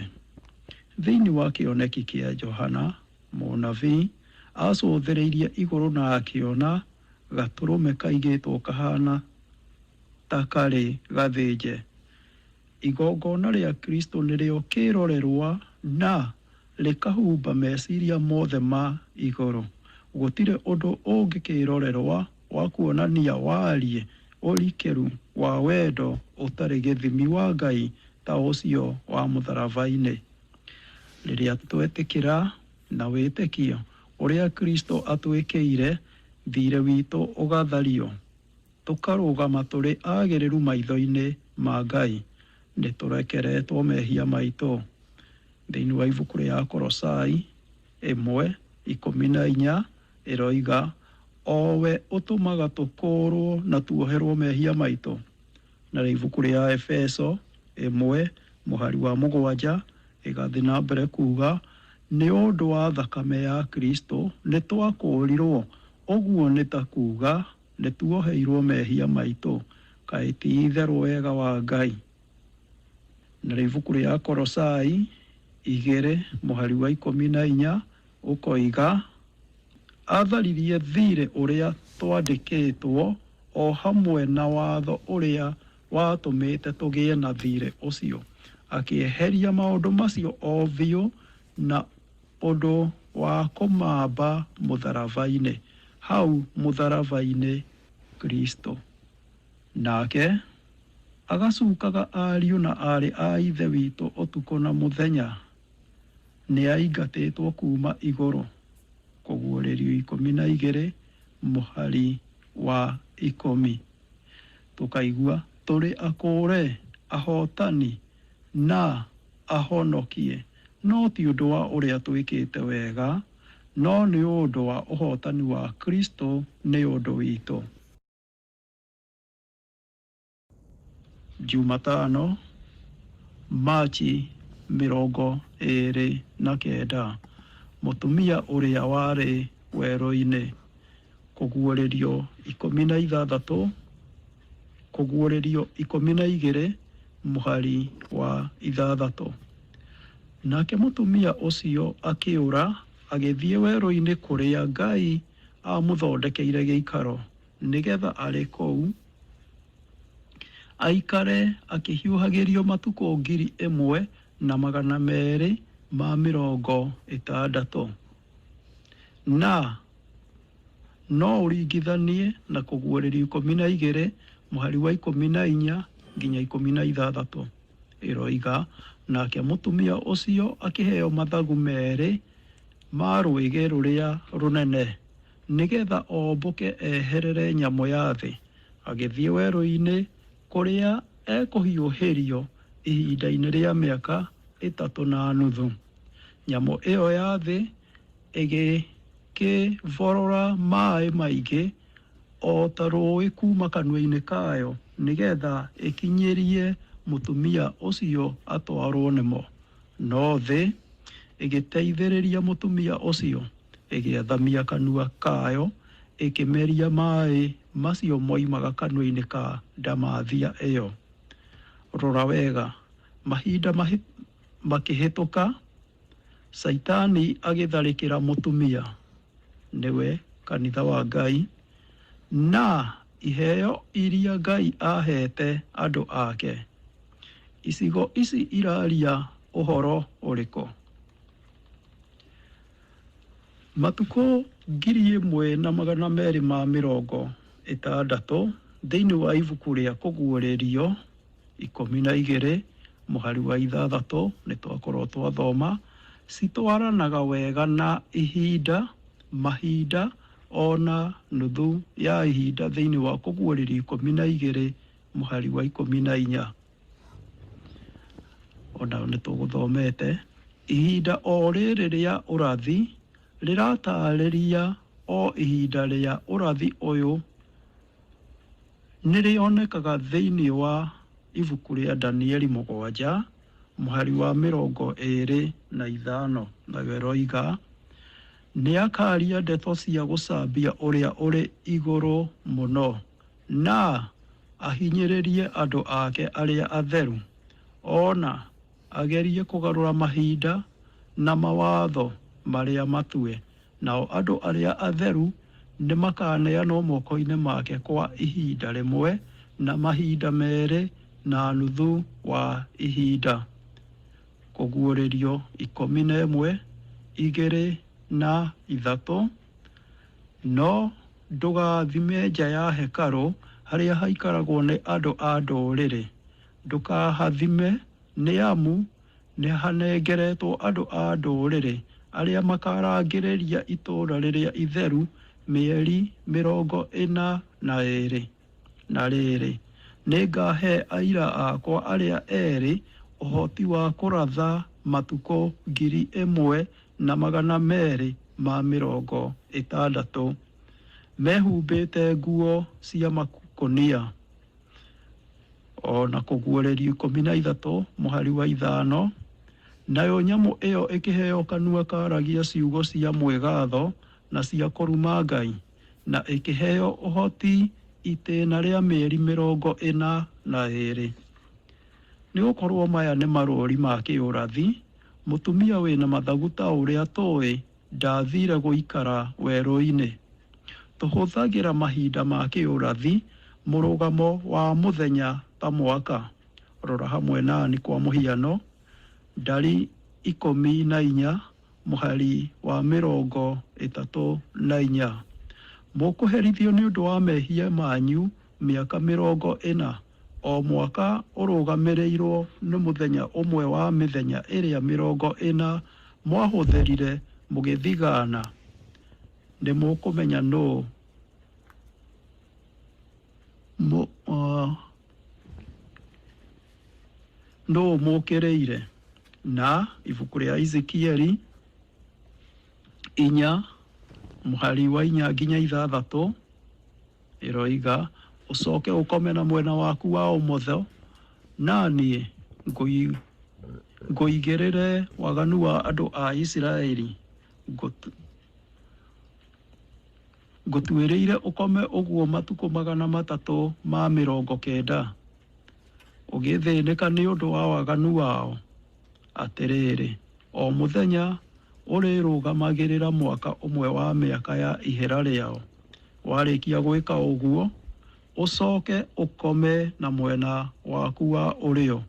Thĩinĩ wa kĩoneki kĩa Johana mũnabii, acũthĩrĩirie igũrũ na akĩona gatũrũme kaigĩtwo kahaana ta karĩ gathĩnje. Igongona rĩa Kristo nĩrĩo kĩĩrorerwa na rĩkahumba meciria mothe ma igũrũ. Gũtirĩ ũndũ ũngĩ kĩĩrorerwa wa kuonania wariĩ ũrikĩru wa wendo ũtarĩ gĩthimi wa Ngai ta ũcio wa mũtharaba-inĩ. Rĩrĩa twetĩkĩra na wĩtĩkio Ũrĩa Kristo atwĩkĩire, thiirĩ witũ ũgathario, tũkarũgama tũrĩ agĩrĩru maitho-inĩ ma Ngai. Nĩ tũrekeretwo mehia maitũ. Thĩinĩ wa ibuku rĩa Akolosai 1:14 ĩroiga, o we ũtũmaga tũkũũrwo na tuoherwo mehia maitũ. Na ibuku rĩa Efeso 1:7 ĩgathiĩ na mbere kuuga, nĩ ũndũ wa thakame ya Kristo nĩ twakũũrirwo, ũguo nĩ ta kuuga nĩ tuoheirwo mehia maitũ. Kaĩ ti itherũ wega wa Ngai. Na ibuku rĩa Akolosai 2:14 ũkoiga, atharirie thiirĩ ũrĩa twandĩkĩtwo o hamwe na watho ũrĩa watũmĩte tũgĩe na thiirĩ ũcio, akĩeheria maũndũ macio o biũ na ũndũ wa kũmamba mũtharaba-inĩ. Hau mũtharaba-inĩ Kristo. Nake agacukaga ariũ na aarĩ a Ithe witũ ũtukũ na mũthenya, nĩ aingatĩtwo kuuma igũrũ. Kũguũrĩrio 12:10. Tũkaigua tũrĩ akũũre, ahotani na ahonokie, no ti ũndũ wa ũrĩa twĩkĩte wega, no nĩ ũndũ wa ũhotani wa Kristo nĩ ũndũ witũ. Jumatano, Machi 29, mũtumia ũrĩa warĩ werũ-inĩ. Kũguũrĩrio 16, kũguũrĩrio 12:6. Nake mũtumia ũcio akĩũra agĩthiĩ werũ-inĩ kũrĩa Ngai aamũthondekeire gĩikaro, nĩgetha arĩ kũu aikare akĩhiũhagĩrio matukũ 1,260. Na no ũringithanie na kũguũrĩrio 12:14 nginya 16. Ĩroiga, nake mũtumia ũcio akĩheo mathagu merĩ ma rwĩgĩ rũrĩa rũnene, nĩgetha ombũke eherere nyamũ ya thĩ, agĩthiĩ werũ-inĩ kũrĩa ekũhiũhĩrio ihinda-inĩ rĩa mĩaka 3.5. Nyamũ ĩyo ya thĩ ĩgĩkĩborora maĩ maingĩ o ta rũũĩ kuuma kanua-inĩ kayo, nĩgetha ĩkinyĩrie mũtumia ũcio atwarwo nĩmo. No thĩ ĩgĩteithĩrĩria mũtumia ũcio, ĩgĩathamia kanua kayo, ĩkĩmeria maĩ macio moimaga kanua-inĩ ka ndamathia ĩyo. Rora wega, mahinda makĩhĩtũka, Caitani agĩtharĩkĩra mũtumia, nĩwe kanitha wa Ngai, na iheo iria Ngai aheete andũ ake. Icigo ici iraria ũhoro ũrĩkũ? Matukũ 1,260 thĩinĩ wa ibuku rĩa Kũguũrĩrio 12:6 nĩ twakorwo twathoma, citwaranaga wega na ihinda, mahinda, ona nuthu ya ihinda thĩinĩ wa Kũguũrĩrio 12:14. Ona nĩ tũgũthomete, ihinda o rĩrĩ rĩa ũrathi rĩratarĩria o ihinda rĩa ũrathi ũyũ nĩ rĩonekaga thĩinĩ wa ibuku rĩa Danieli 7:25, nayo ĩroiga, nĩ akaria ndeto cia gũcambia ũrĩa ũrĩ igũrũ mũno, na ahinyĩrĩrie andũ ake arĩa atheru, ona agerie kũgarũra mahinda na mawatho marĩa matue, nao andũ arĩa atheru nĩ makaneanwo moko-inĩ make kwa ihinda rĩmwe na mahinda merĩ na nuthu wa ihinda. Kũguũrĩrio 11:2 na 3, no ndũgathime nja ya hekarũ harĩa haikaragwo nĩ andũ a ndũrĩrĩ, ndũkahathime nĩ amu nĩ hanengeretwo andũ a ndũrĩrĩ arĩa makarangĩrĩria itũũra rĩrĩa itheru mĩeri 42. Na rĩrĩ, nĩngahe aira akwa arĩa erĩ ũhoti wa kũratha matukũ 1260, mehumbĩte nguo cia makũnia. O na kũguũrĩrio 13 mũhari wa 5, nayo nyamũ ĩyo ĩkĩheo kanua karagia ciugo cia mwĩgatho na cia kũruma Ngai, na ĩkĩheo ũhoti itĩna rĩa mĩeri 42. Nĩ gũkorwo maya nĩ marũũri ma kĩũrathi, mũtumia wĩna mathagu ta ũrĩa tũĩ ndathire gũikara werũ-inĩ. Tũhũthagĩra mahinda ma kĩũrathi mũrũgamo wa mũthenya ta mwaka. Rora hamwe nani kwa mũhiano, ndari 14 mũhari wa 34. Mũkũherithio nĩ ũndũ wa mehia manyu mĩaka 40, o mwaka ũrũgamĩrĩirwo nĩ mũthenya ũmwe wa mĩthenya ĩrĩa 40 mwahũthĩrire mũgĩthigana. Nĩ mũkũmenya nũũ nũũ mũkĩrĩire. Na ibuku rĩa Ezekieli 4 mũhari wa 4 nginya 6 ĩroiga, ũcoke ũkome na mwena waku wa ũmotho, na niĩ ngũigĩrĩre waganu wa andũ a Isiraeli. Ngũtuĩrĩire ũkome ũguo matukũ 390, ũgĩthĩnĩka nĩ ũndũ wa waganu wao. Atĩrĩrĩ, o mũthenya ũrĩrũgamagĩrĩra mwaka ũmwe wa mĩaka ya ihera rĩao. Warĩkia gwĩka ũguo, ũcoke ũkome na mwena waku wa ũrĩo,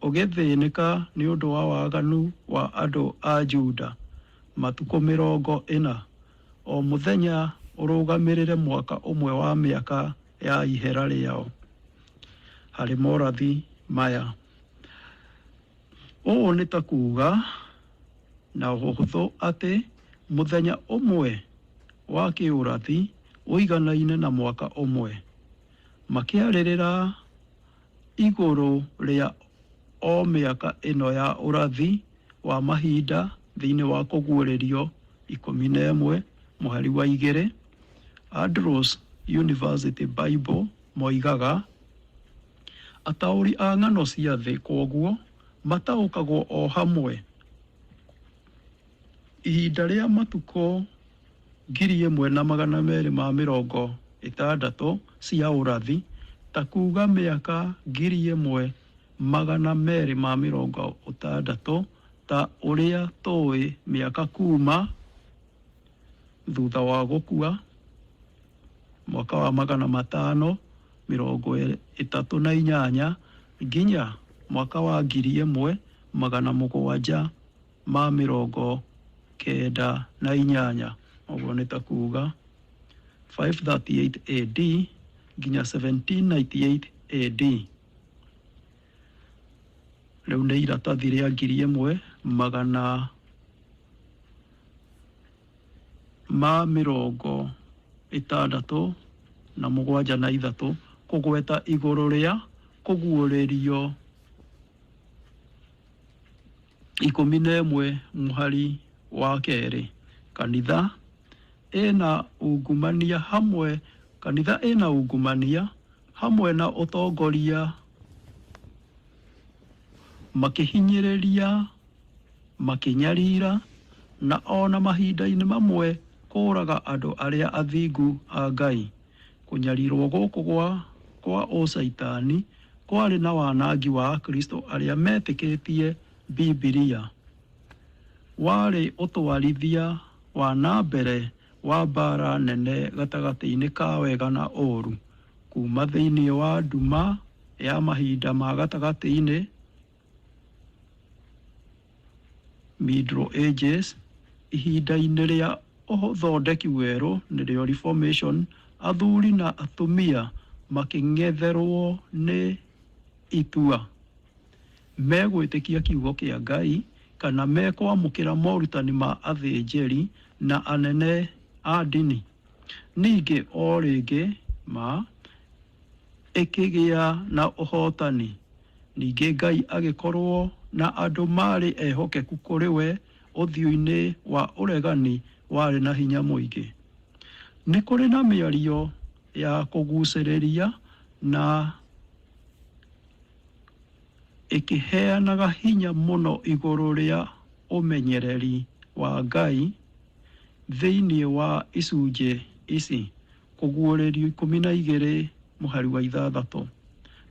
ũgĩthĩnĩka nĩ ũndũ wa waganu wa andũ a Juda matukũ 40, o mũthenya ũrũgamĩrĩre mwaka ũmwe wa mĩaka ya ihera rĩao. Harĩ morathi maya, ũũ nĩ ta kuuga na ũhũthũ atĩ mũthenya ũmwe wa kĩũrathi ũiganaine na mwaka ũmwe. Makĩarĩrĩra igũrũ rĩa o mĩaka ĩno ya ũrathi wa mahinda thĩinĩ wa kũguũrĩrio 11 mũhari wa 2, Andrews University Bible moigaga, ataũri a ng'ano cia thĩ kwoguo mataũkagwo o hamwe ihinda rĩa matukũ 1260 cia ũrathi, ta kuuga mĩaka 1260 ta ũrĩa tũĩ mĩaka kuuma thutha wa gũkua mwaka wa 538 nginya mwaka wa 1798, ũguo nĩ ta kuuga 538 AD nginya 1798 AD. Rĩu nĩ iratathi rĩa 1167 na 3 kũgweta igũrũ rĩa kũguũrĩrio 11 mũhari wa 2. Kanitha ĩna ungumania hamwe, kanitha ĩna ungumania hamwe na ũtongoria makĩhinyĩrĩria, makĩnyarira, na ona mahinda-inĩ mamwe kũũraga andũ arĩa athingu a Ngai. Kũnyarirwo gũkũ kwa ũcaitani kwarĩ na wanangi wa Akristo arĩa metĩkĩtie Bibilia. Warĩ ũtwarithia wa na mbere wa mbara nene gatagatĩ-inĩ ka wega na ũũru, kuuma thĩinĩ wa nduma ya mahinda ma gatagatĩ-inĩ, Middle Ages, ihinda-inĩ rĩa ũthondeki werũ nĩrĩo Reformation, athuri na atumia makĩng'etherwo nĩ itua megwĩtĩkia kiugo kĩa Ngai kana mekwamũkĩra morutani ma athĩnjĩri na anene a ndini. Ningĩ o rĩngĩ ma ĩkĩgĩa na ũhootani. Ningĩ Ngai agĩkorũo na andũ maarĩ ehokeku kũrĩ we ũthiũ-inĩ wa ũregani warĩ na hinya mũingĩ. Nĩ kũrĩ na mĩario ya kũgucĩrĩria na ĩkĩheanaga hinya mũno igũrũ rĩa ũmenyereri wa Ngai thĩinĩ wa icunjĩ ici, Kũguũrĩrio 12 mũhari wa 6.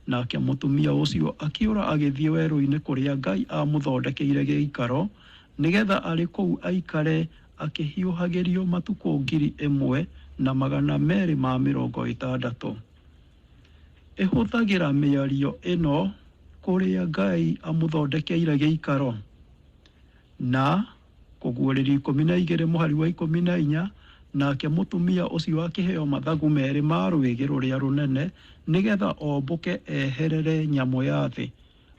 Nake mũtumia ũcio akĩũra agĩthiĩ werũ-inĩ kũrĩa Ngai aamũthondekeire gĩikaro, nĩ getha arĩ kũu aikare akĩhiũhagĩrio matukũ 1260. Ĩhũthagĩra mĩario ĩno kũrĩa Ngai amũthondekeire gĩikaro, na Kũguũrĩrio 12 mũhari wa 14, Nake mũtumia ũcio akĩheo mathagu merĩ ma rwĩgĩ rũrĩa rũnene, nĩ getha ombũke eherere nyamũ ya thĩ,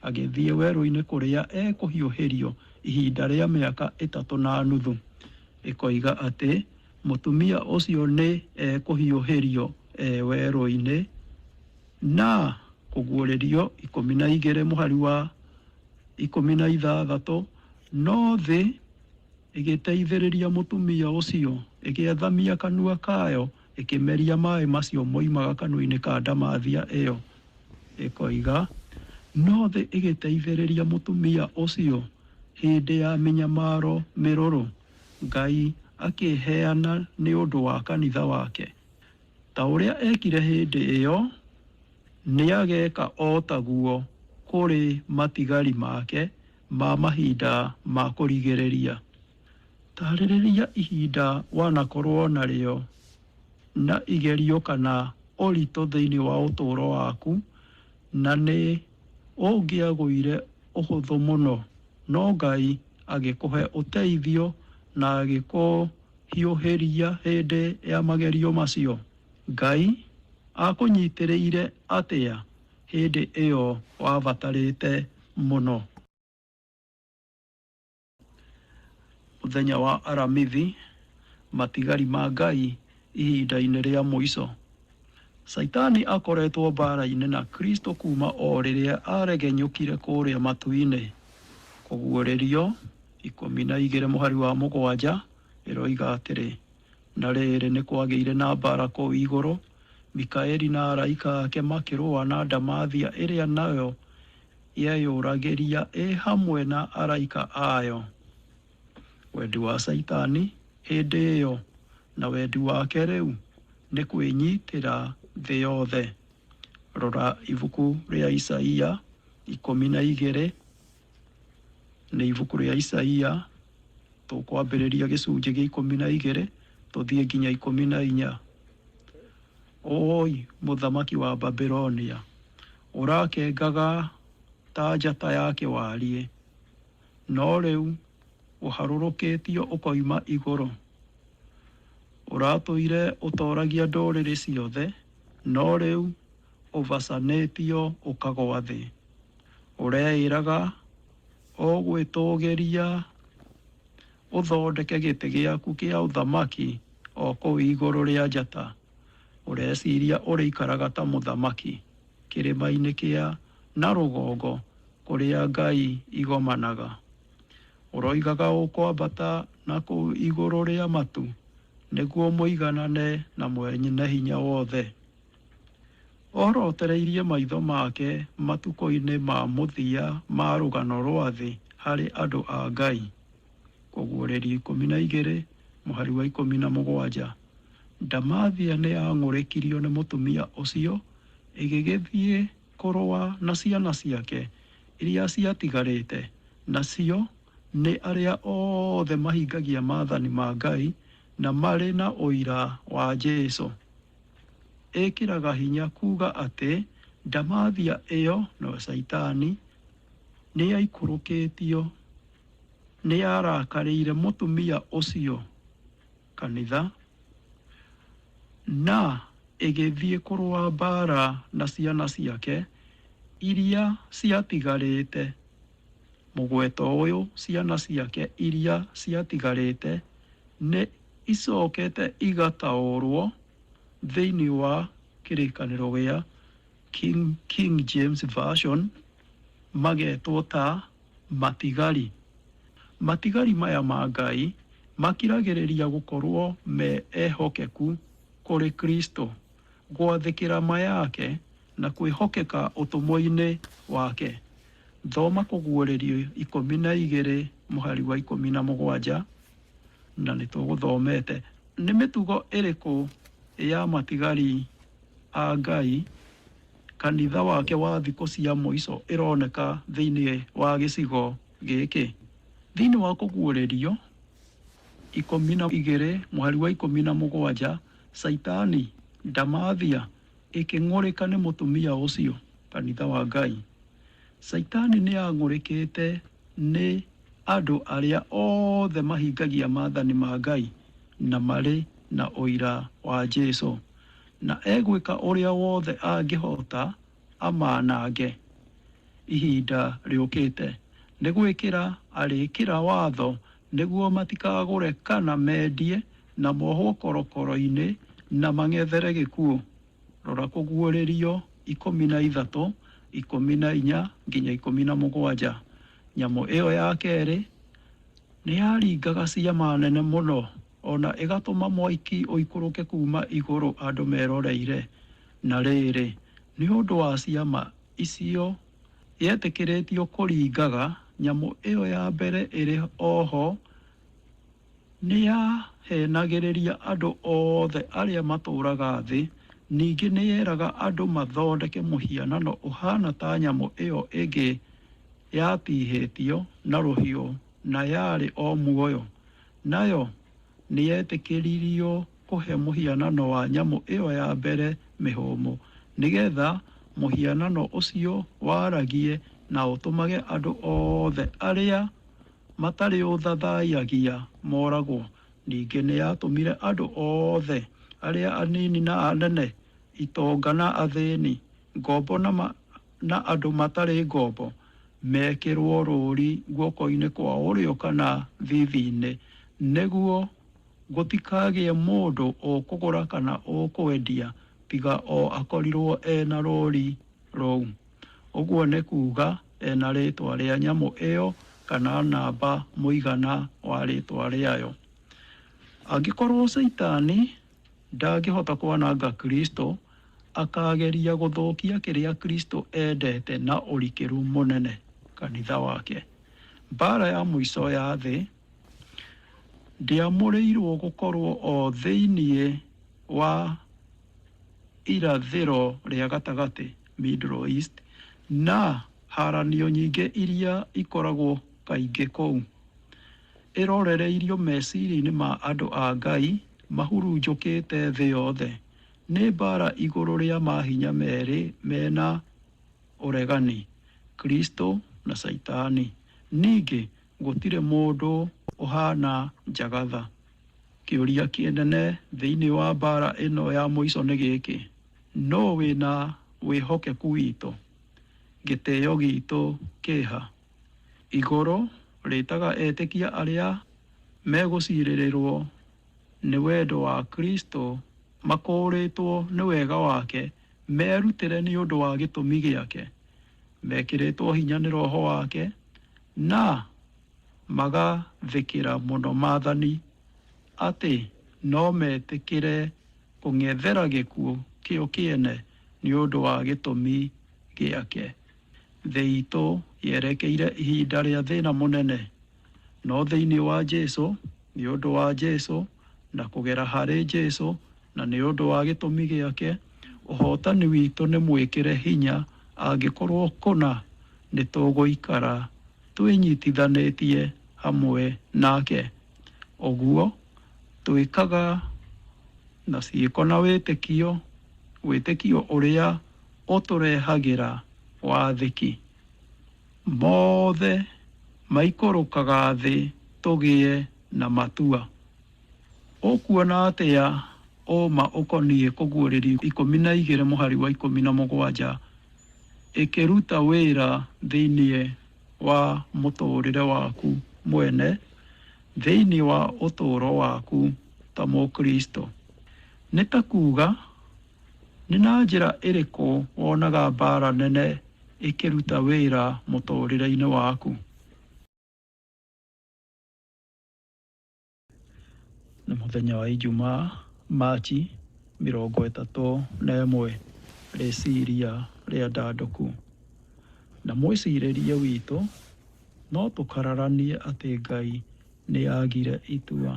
agĩthiĩ werũ-inĩ kũrĩa ekũhiũhĩrio ihinda rĩa mĩaka ĩtatũ na nuthu. Ĩkoiga atĩ mũtumia ũcio nĩ ekũhiũhĩrio e werũ-inĩ, na Kũguũrĩrio 12 mũhari wa 16, No thĩ ĩgĩteithĩrĩria mũtumia ũcio, ĩgĩathamia kanua kayo ĩkĩmeria maĩ macio moimaga kanua-inĩ ka ndamathia ĩyo, ĩkoiga, No thĩ ĩgĩteithĩrĩria mũtumia ũcio hĩndĩ ya mĩnyamaro mĩrũrũ, Ngai akĩĩheana nĩ ũndũ wa kanitha wake. Ta ũrĩa eekire hĩndĩ ĩyo, nĩageeka o taguo kũrĩ matigari make ma mahinda ma kũrigĩrĩria. Taarĩrĩria ihinda wanakorũo narĩo na igerio kana ũritũ thĩinĩ wa ũtũũro waku na nĩ ũngĩagũire ũhũthũ mũno, no Ngai agĩkũhe ũteithio na agĩkũhiũhĩria hĩndĩ ya magerio macio. Ngai aakũnyitĩrĩire atĩa hĩndĩ ĩyo wabatarĩte mũno? Mũthenya wa Aramithi, matigari ma Ngai ihinda-inĩ rĩa mũico. Caitani akoretwo mbaara-inĩ na Kristo kuuma o rĩrĩa aaregenyũkire kũrĩa matu-inĩ. Kũguũrĩrio 12 mũhari wa 7 ĩroiga atĩrĩ, Na rĩrĩ, nĩ kwagĩire na mbaara kũu igũrũ, Mikaeli na araika ake makĩrũa na ndamathia ĩrĩa nayo yeyũragĩria ĩ hamwe na araika ayo. Wendi wa Caitani hĩndĩ ĩyo na wendi wake rĩu nĩ kwĩnyitĩra thĩ yothe. Rora ibuku rĩa Isaia 12, nĩ ibuku rĩa Isaia, tũkwambĩrĩria gĩcunjĩ gĩa 12 tũthiĩ nginya 14. Ũũi mũthamaki wa Babilonia, ũrakengaga ta njata ya kĩwariĩ, no rĩu ũharũrũkĩtio ũkoima igũrũ. Ũratũire ũtooragia ndũrĩrĩ ciothe, no rĩu ũbacanĩtio ũkagwa thĩ. Ũreĩraga ũgwĩtũũgĩria ũthondeke gĩtĩ gĩaku kĩa ũthamaki o kũu igũrũ rĩa njata. Ũreciria ũrĩikaraga ta mũthamaki kĩrĩma-inĩ kĩa na rũgongo kũrĩa ngai igomanaga. Ũroigaga ũkwambata na kũu igũrũ rĩa matu nĩguo mũiganane na Mwene-Hinya-Wothe. Orotereirie maitho make matukũ-inĩ ma mũthia ma rũgano rwa thĩ harĩ andũ a Ngai. Kũguũrĩrio 12 mũhari wa 17, Ndamathia nĩ yang'ũrĩkirio nĩ mũtumia ũcio, ĩgĩgĩthiĩ kũrũa na ciana ciake iria ciatigarĩte, nacio nĩ arĩa othe mahingagia maathani ma Ngai na marĩ na ũira wa Jesu. Ĩkĩraga hinya kuuga atĩ ndamathia ĩyo, nĩwe Shaitani, nĩ yaikũrũkĩtio, nĩ yarakarĩire mũtumia ũcio, kanitha, na ĩgĩthiĩ kũrũa mbaara na ciana ciake iria ciatigarĩte. Mũgweto ũyũ ciana ciake iria ciatigarĩte nĩ icokete igataũrwo thĩinĩ wa kĩrĩkanĩro gĩa King James Version magetwo ta matigari. Matigari maya ma Ngai makiragĩrĩria gũkorwo me ehokeku kũrĩ Kristo, gwathĩkĩra ma yake na kwĩhokeka ũtũmwo-inĩ wake. Thoma Kũguũrĩrio 12 mũhari wa 17 na nĩ tũgũthomete. Nĩ mĩtugo ĩrĩkũ ya matigari a Ngai kanitha wake wa thikũ cia mũico ĩroneka thĩinĩ wa gĩcigo gĩkĩ? Thĩinĩ wa Kũguũrĩrio 12 mũhari wa 17, Caitani, ndamathia, ĩkĩng'ũrĩka nĩ mũtumia ũcio, kanitha wa Ngai. Caitani nĩ ang'ũrĩkĩte nĩ andũ arĩa othe mahingagia maathani ma Ngai na marĩ na ũira wa Jesu, na egwĩka ũrĩa wothe angĩhota amanange ihinda rĩũkĩte. Nĩ gwĩkĩra arĩkĩra watho nĩguo matikagũre kana mendie na mohwo korokoro-inĩ na mang'ethere gĩkuũ. Rora Kũguũrĩrio 13, 14 nginya 17. Nyamũ ĩyo ya kerĩ nĩ yaringaga ciama nene mũno, o na ĩgatũma mwaki ũikũrũke kuuma igũrũ andũ meroreire. Na rĩrĩ, nĩ ũndũ wa ciama icio yetĩkĩrĩtio kũringaga, nyamũ ĩyo ya mbere ĩrĩ o ho nĩ yahenagĩrĩria andũ othe arĩa matũũraga thĩ, ningĩ nĩ yeraga andũ mathondeke mũhianano ũhaana ta nyamũ ĩyo ĩngĩ yatihĩtio na rũhiũ na yarĩ o muoyo. Nayo nĩ yetĩkĩririo kũhe mũhianano wa nyamũ ĩyo ya mbere mĩhũmũ, nĩgetha mũhianano ũcio waragie na ũtũmage andũ othe arĩa matarĩũthathaiyagia moragwo. Ningĩ nĩ yatũmire andũ othe, arĩa anini na anene, itonga na athĩni, ngombo na andũ matarĩ ngombo, mekĩrwo rũũri guoko-inĩ kwa ũrĩo kana thiithi-inĩ, nĩguo gũtikagĩe mũndũ ũkũgũra kana ũkwendia tiga o akorirwo ena rũũri rũu. Ũguo nĩ kuuga ena rĩĩtwa rĩa nyamũ ĩyo kana namba mũigana wa rĩĩtwa rĩayo. Angĩkorwo Caitani ndangĩhota kwananga Kristo, akageria gũthũkia kĩrĩa Kristo endete na ũrikĩru mũnene, kanitha wake. Mbaara ya mũico ya thĩ ndĩamũrĩirwo gũkorwo o thĩinĩ wa irathĩro rĩa gatagatĩ, Middle East, na haranio nyingĩ iria ikoragwo kaingĩ kũu. Ĩrorereirio meciria-inĩ ma andũ a Ngai mahurunjũkĩte thĩ yothe. Nĩ mbaara igũrũ rĩa mahinya merĩ mena ũregani, Kristo na Caitani. Ningĩ gũtirĩ mũndũ ũhaana Njagatha. Kĩũria kĩnene thĩinĩ wa mbaara ĩno ya mũico nĩ gĩkĩ: nũũ wĩna wĩhokeku witũ? Gĩtĩo gitũ kĩha? Igũrũ rĩtaga etĩkia arĩa megũcirĩrĩrwo nĩ wendo wa Kristo makũũrĩtwo nĩ wega wake merutĩre nĩ ũndũ wa gĩtũmi gĩake, mekĩrĩtwo hinya nĩ Roho wake, na magathĩkĩra mũno maathani atĩ no metĩkĩre kũng'ethera gĩkuũ kĩo kĩene nĩ ũndũ wa gĩtũmi gĩake. Thĩ itũ yerekeire ihinda rĩa thĩna mũnene, no thĩinĩ wa Jesu, nĩ ũndũ wa Jesu, na kũgera harĩ Jesu, na nĩ ũndũ wa gĩtũmi gĩake, ũhotani witũ nĩ mwĩkĩre hinya angĩkorwo kũna nĩ tũgũikara twĩnyitithanĩtie hamwe nake. Ũguo twĩkaga na ciĩko na wĩtĩkio, wĩtĩkio ũrĩa ũtũrehagĩra wathĩki. Mothe maikũrũkaga thĩ tũgĩe na matua. Ũkuona atĩa ũma ũkoniĩ Kũguũrĩrio 12 mũhari wa 17 ĩkĩruta wĩra thĩinĩ wa mũtũũrĩre waku mwene thĩinĩ wa ũtũũro waku ta Mũkristo? Nĩ ta kuuga, nĩ na njĩra ĩrĩkũ wonaga mbaara nene ĩkĩruta wĩra mũtũũrĩre-inĩ waku? Nĩ mũthenya wa Ijumaa, Machi 31, rĩciria rĩandandũku. Na mwĩcirĩrie witũ no tũkararanie atĩ Ngai nĩ aagire itua.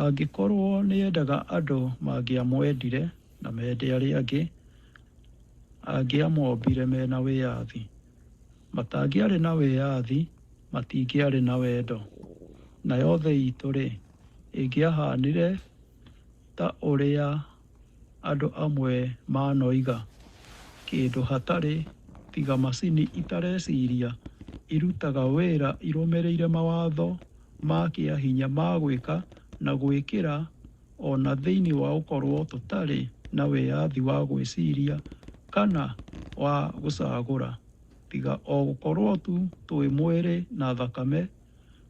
Angĩkorũo nĩ endaga andũ mangĩamwendire na mende arĩa angĩ, angĩamombire mena wĩyathi. Matangĩarĩ na wĩyathi, matingĩarĩ na wendo. Nayo thĩ itũ-rĩ, ĩngĩahanire ta ũrĩa andũ amwe manoiga, kĩndũ hatarĩ tiga macini itareciria irutaga wĩra irũmĩrĩire mawatho ma kĩahinya ma gwĩka na gwĩkĩra o na thĩinĩ wa gũkorwo tũtarĩ na wĩyathi wa gwĩciria kana wa gũcagũra, tiga o gũkorwo tu twĩ mwĩrĩ na thakame,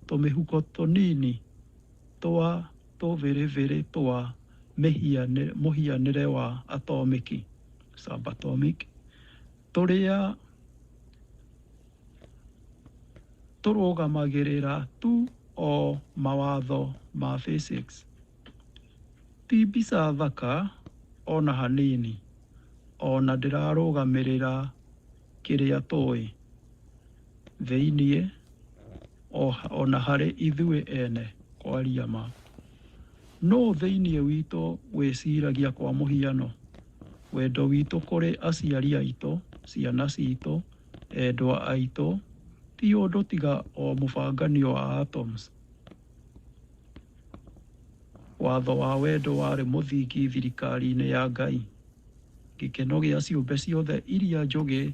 tũmĩhuko tũnini twa tũbĩrĩbĩrĩ twa mũhianĩre wa atomiki subatomic, tũrĩa tũrũgamagĩrĩra tu o mawatho ma physics. Ti mbica thaka ona hanini, ona ndĩrarũgamĩrĩra kĩrĩa tũĩ thĩinĩ ona harĩ ithuĩ ene kwaria ma. Nũ thĩinĩ witũ wĩciragia kwa mũhiano, wendo witũ kũrĩ aciari aitũ, ciana citũ, endwa aitũ, ti ũndũ tiga o mũbanganio wa atoms. Watho wa wendo warĩ mũthingi thirikari-inĩ ya Ngai. Gĩkeno gĩa ciũmbe ciothe iria njũgĩ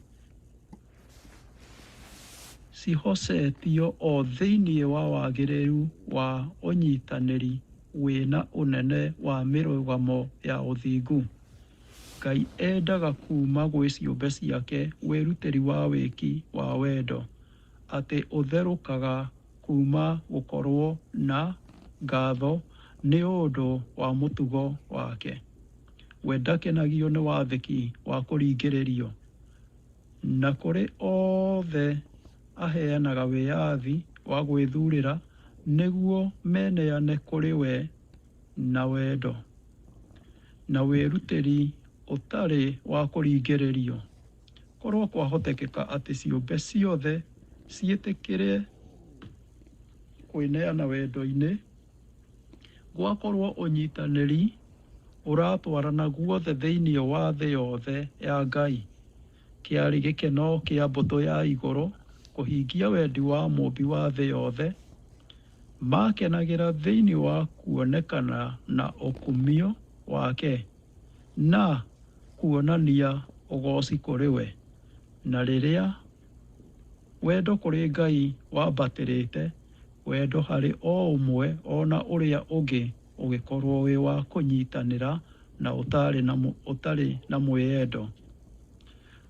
cihocetio o thĩinĩ wa wagĩrĩru wa ũnyitanĩri wĩna ũnene wa mĩrũgamo ya ũthingu. Ngai endaga kuuma gwĩ ciũmbe ciake wĩrutĩri wa wĩki wa wendo, atĩ ũtherũkaga kuuma gũkorwo na ngatho nĩ ũndũ wa mũtugo wake. We ndakenagio nĩ wathĩki wa kũringĩrĩrio, na kũrĩ othe aheanaga wĩyathi wa gwĩthurĩra nĩguo meneane kũrĩ we na wendo, na wĩrutĩri ũtarĩ wa kũringĩrĩrio. Korwo kwahotekeka atĩ ciũmbe ciothe ciĩtĩkĩre kwĩneana wendo-inĩ, gwakorwo ũnyitanĩri ũratwarana guothe thĩinĩ wa thĩ yothe ya Ngai. Kĩarĩ gĩkeno kĩa mbũtũ ya igũrũ kũhingia wendi wa Mũũmbi wa thĩ yothe, makenagĩra thĩinĩ wa kuonekana na ũkumio wake na kuonania ũgooci kũrĩ we. Na rĩrĩa wendo kũrĩ Ngai wambatĩrĩte, wendo harĩ o ũmwe ona ũrĩa ũngĩ ũgĩkorwo wĩ wa kũnyitanĩra na ũtarĩ na mwĩyendo.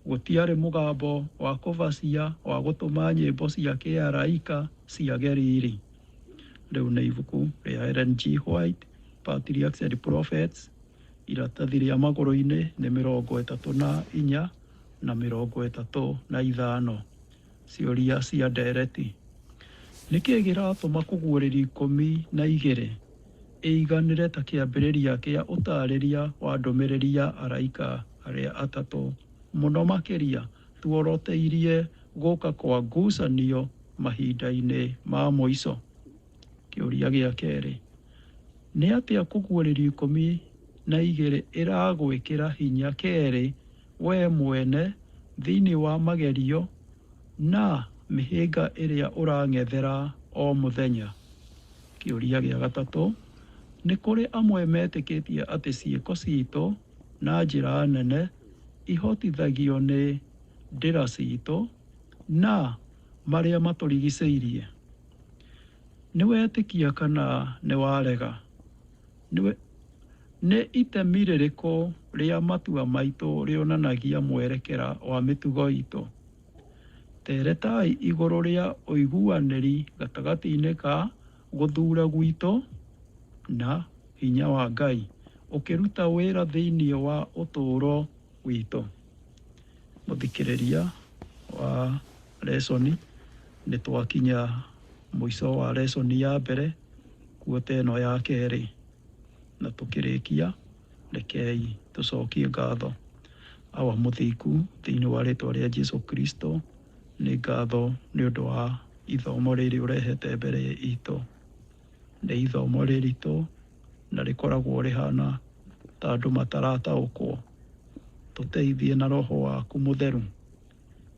Gũtiarĩ mũgambo wa kũbacia wa gũtũma nyĩmbo cia kĩaraika ciage riri. Rĩu nĩ ibuku rĩa Ellen G. White, Patriarchs and Prophets, iratathi rĩa magũrũ-inĩ nĩ 34 na 35. Ciũria cia ndereti. Nĩkĩ kĩratũma kũguũrĩrio 12 ĩiganĩre ta kĩambĩrĩria kĩa ũtaarĩria wa ndũmĩrĩri ya araika arĩa atatũ mũno makĩria tuoroteirie gũka kwa ngucanio mahinda-inĩ ma mũico? Kĩũria gĩa kerĩ, nĩ atĩa kũguũrĩrio 12 ĩragwĩkĩra hinya kerĩ we mwene thĩinĩ wa magerio na mĩhĩnga ĩrĩa ũrang'ethera o mũthenya? Kĩũria gĩa gatatũ, nĩ kũrĩ amwe metĩkĩtie atĩ ciĩko citũ na njĩra nene ihotithagio nĩ ndĩra citũ na marĩa matũrigicĩirie. Nĩ wetĩkia kana nĩ warega? Nĩ itemi rĩrĩkũ rĩa matua maitũ rĩonanagia mwerekera wa mĩtugo itũ? Teretai igũrũ rĩa ũiguanĩri gatagatĩ-inĩ ka gũthuura gwitũ na hinya wa Ngai ũkĩruta wĩra thĩinĩ wa ũtũũro witũ. Mũthikĩrĩria wa lesson, nĩ twakinya mũico wa lesson ya mbere kuota ĩno ya kerĩ, na tũkĩrĩkia rekei tũcokie ngatho. Awa mũthingu, thĩinĩ wa rĩtwa rĩa Jesu Kristo, nĩ ngatho nĩ ũndũ wa ithomo rĩrĩ ũrehete mbere itũ. Nĩ ithomo rĩritũ na rĩkoragwo rĩhana ta andũ matarataũkwo. Tũteithie na roho waku mũtheru,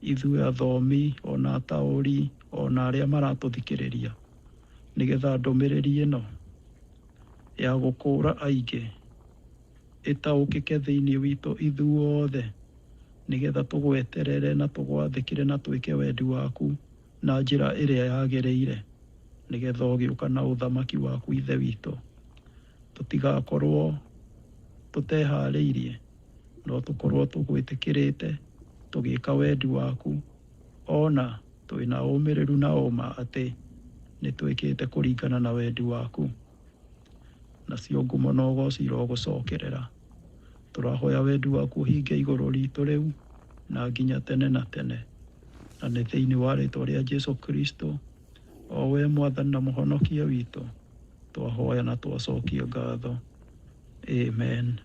ithuĩ athomi ona ataũri ona arĩa maratũthikĩrĩria, nĩgetha ndũmĩrĩri ĩno ya gũkũũra aingĩ ĩtaũkĩke thĩinĩ witũ ithuothe, nĩgetha tũgweterere na tũgwathĩkĩre na twĩke wendi waku na njĩra ĩrĩa yagĩrĩire, nĩgetha ũgĩũka na ũthamaki waku Ithe witũ, tũtigakorwo tũteharĩirie, no tũkorwo tũgwĩtĩkĩrĩte tũgĩka wendi waku, ona twĩna ũmĩrĩru na ũma atĩ nĩ twĩkĩte kũringana na wendi waku. Nacio ngumo na ũgoci irogũcokerera. Tũrahoya wendi waku ũhinge igũrũ ritũ rĩu na nginya tene na tene, na nĩ thĩinĩ wa rĩtwa rĩa Jesu Kristo, o we Mwathani na Mũhonokia witũ, twahoya na twacokia ngatho. Amen.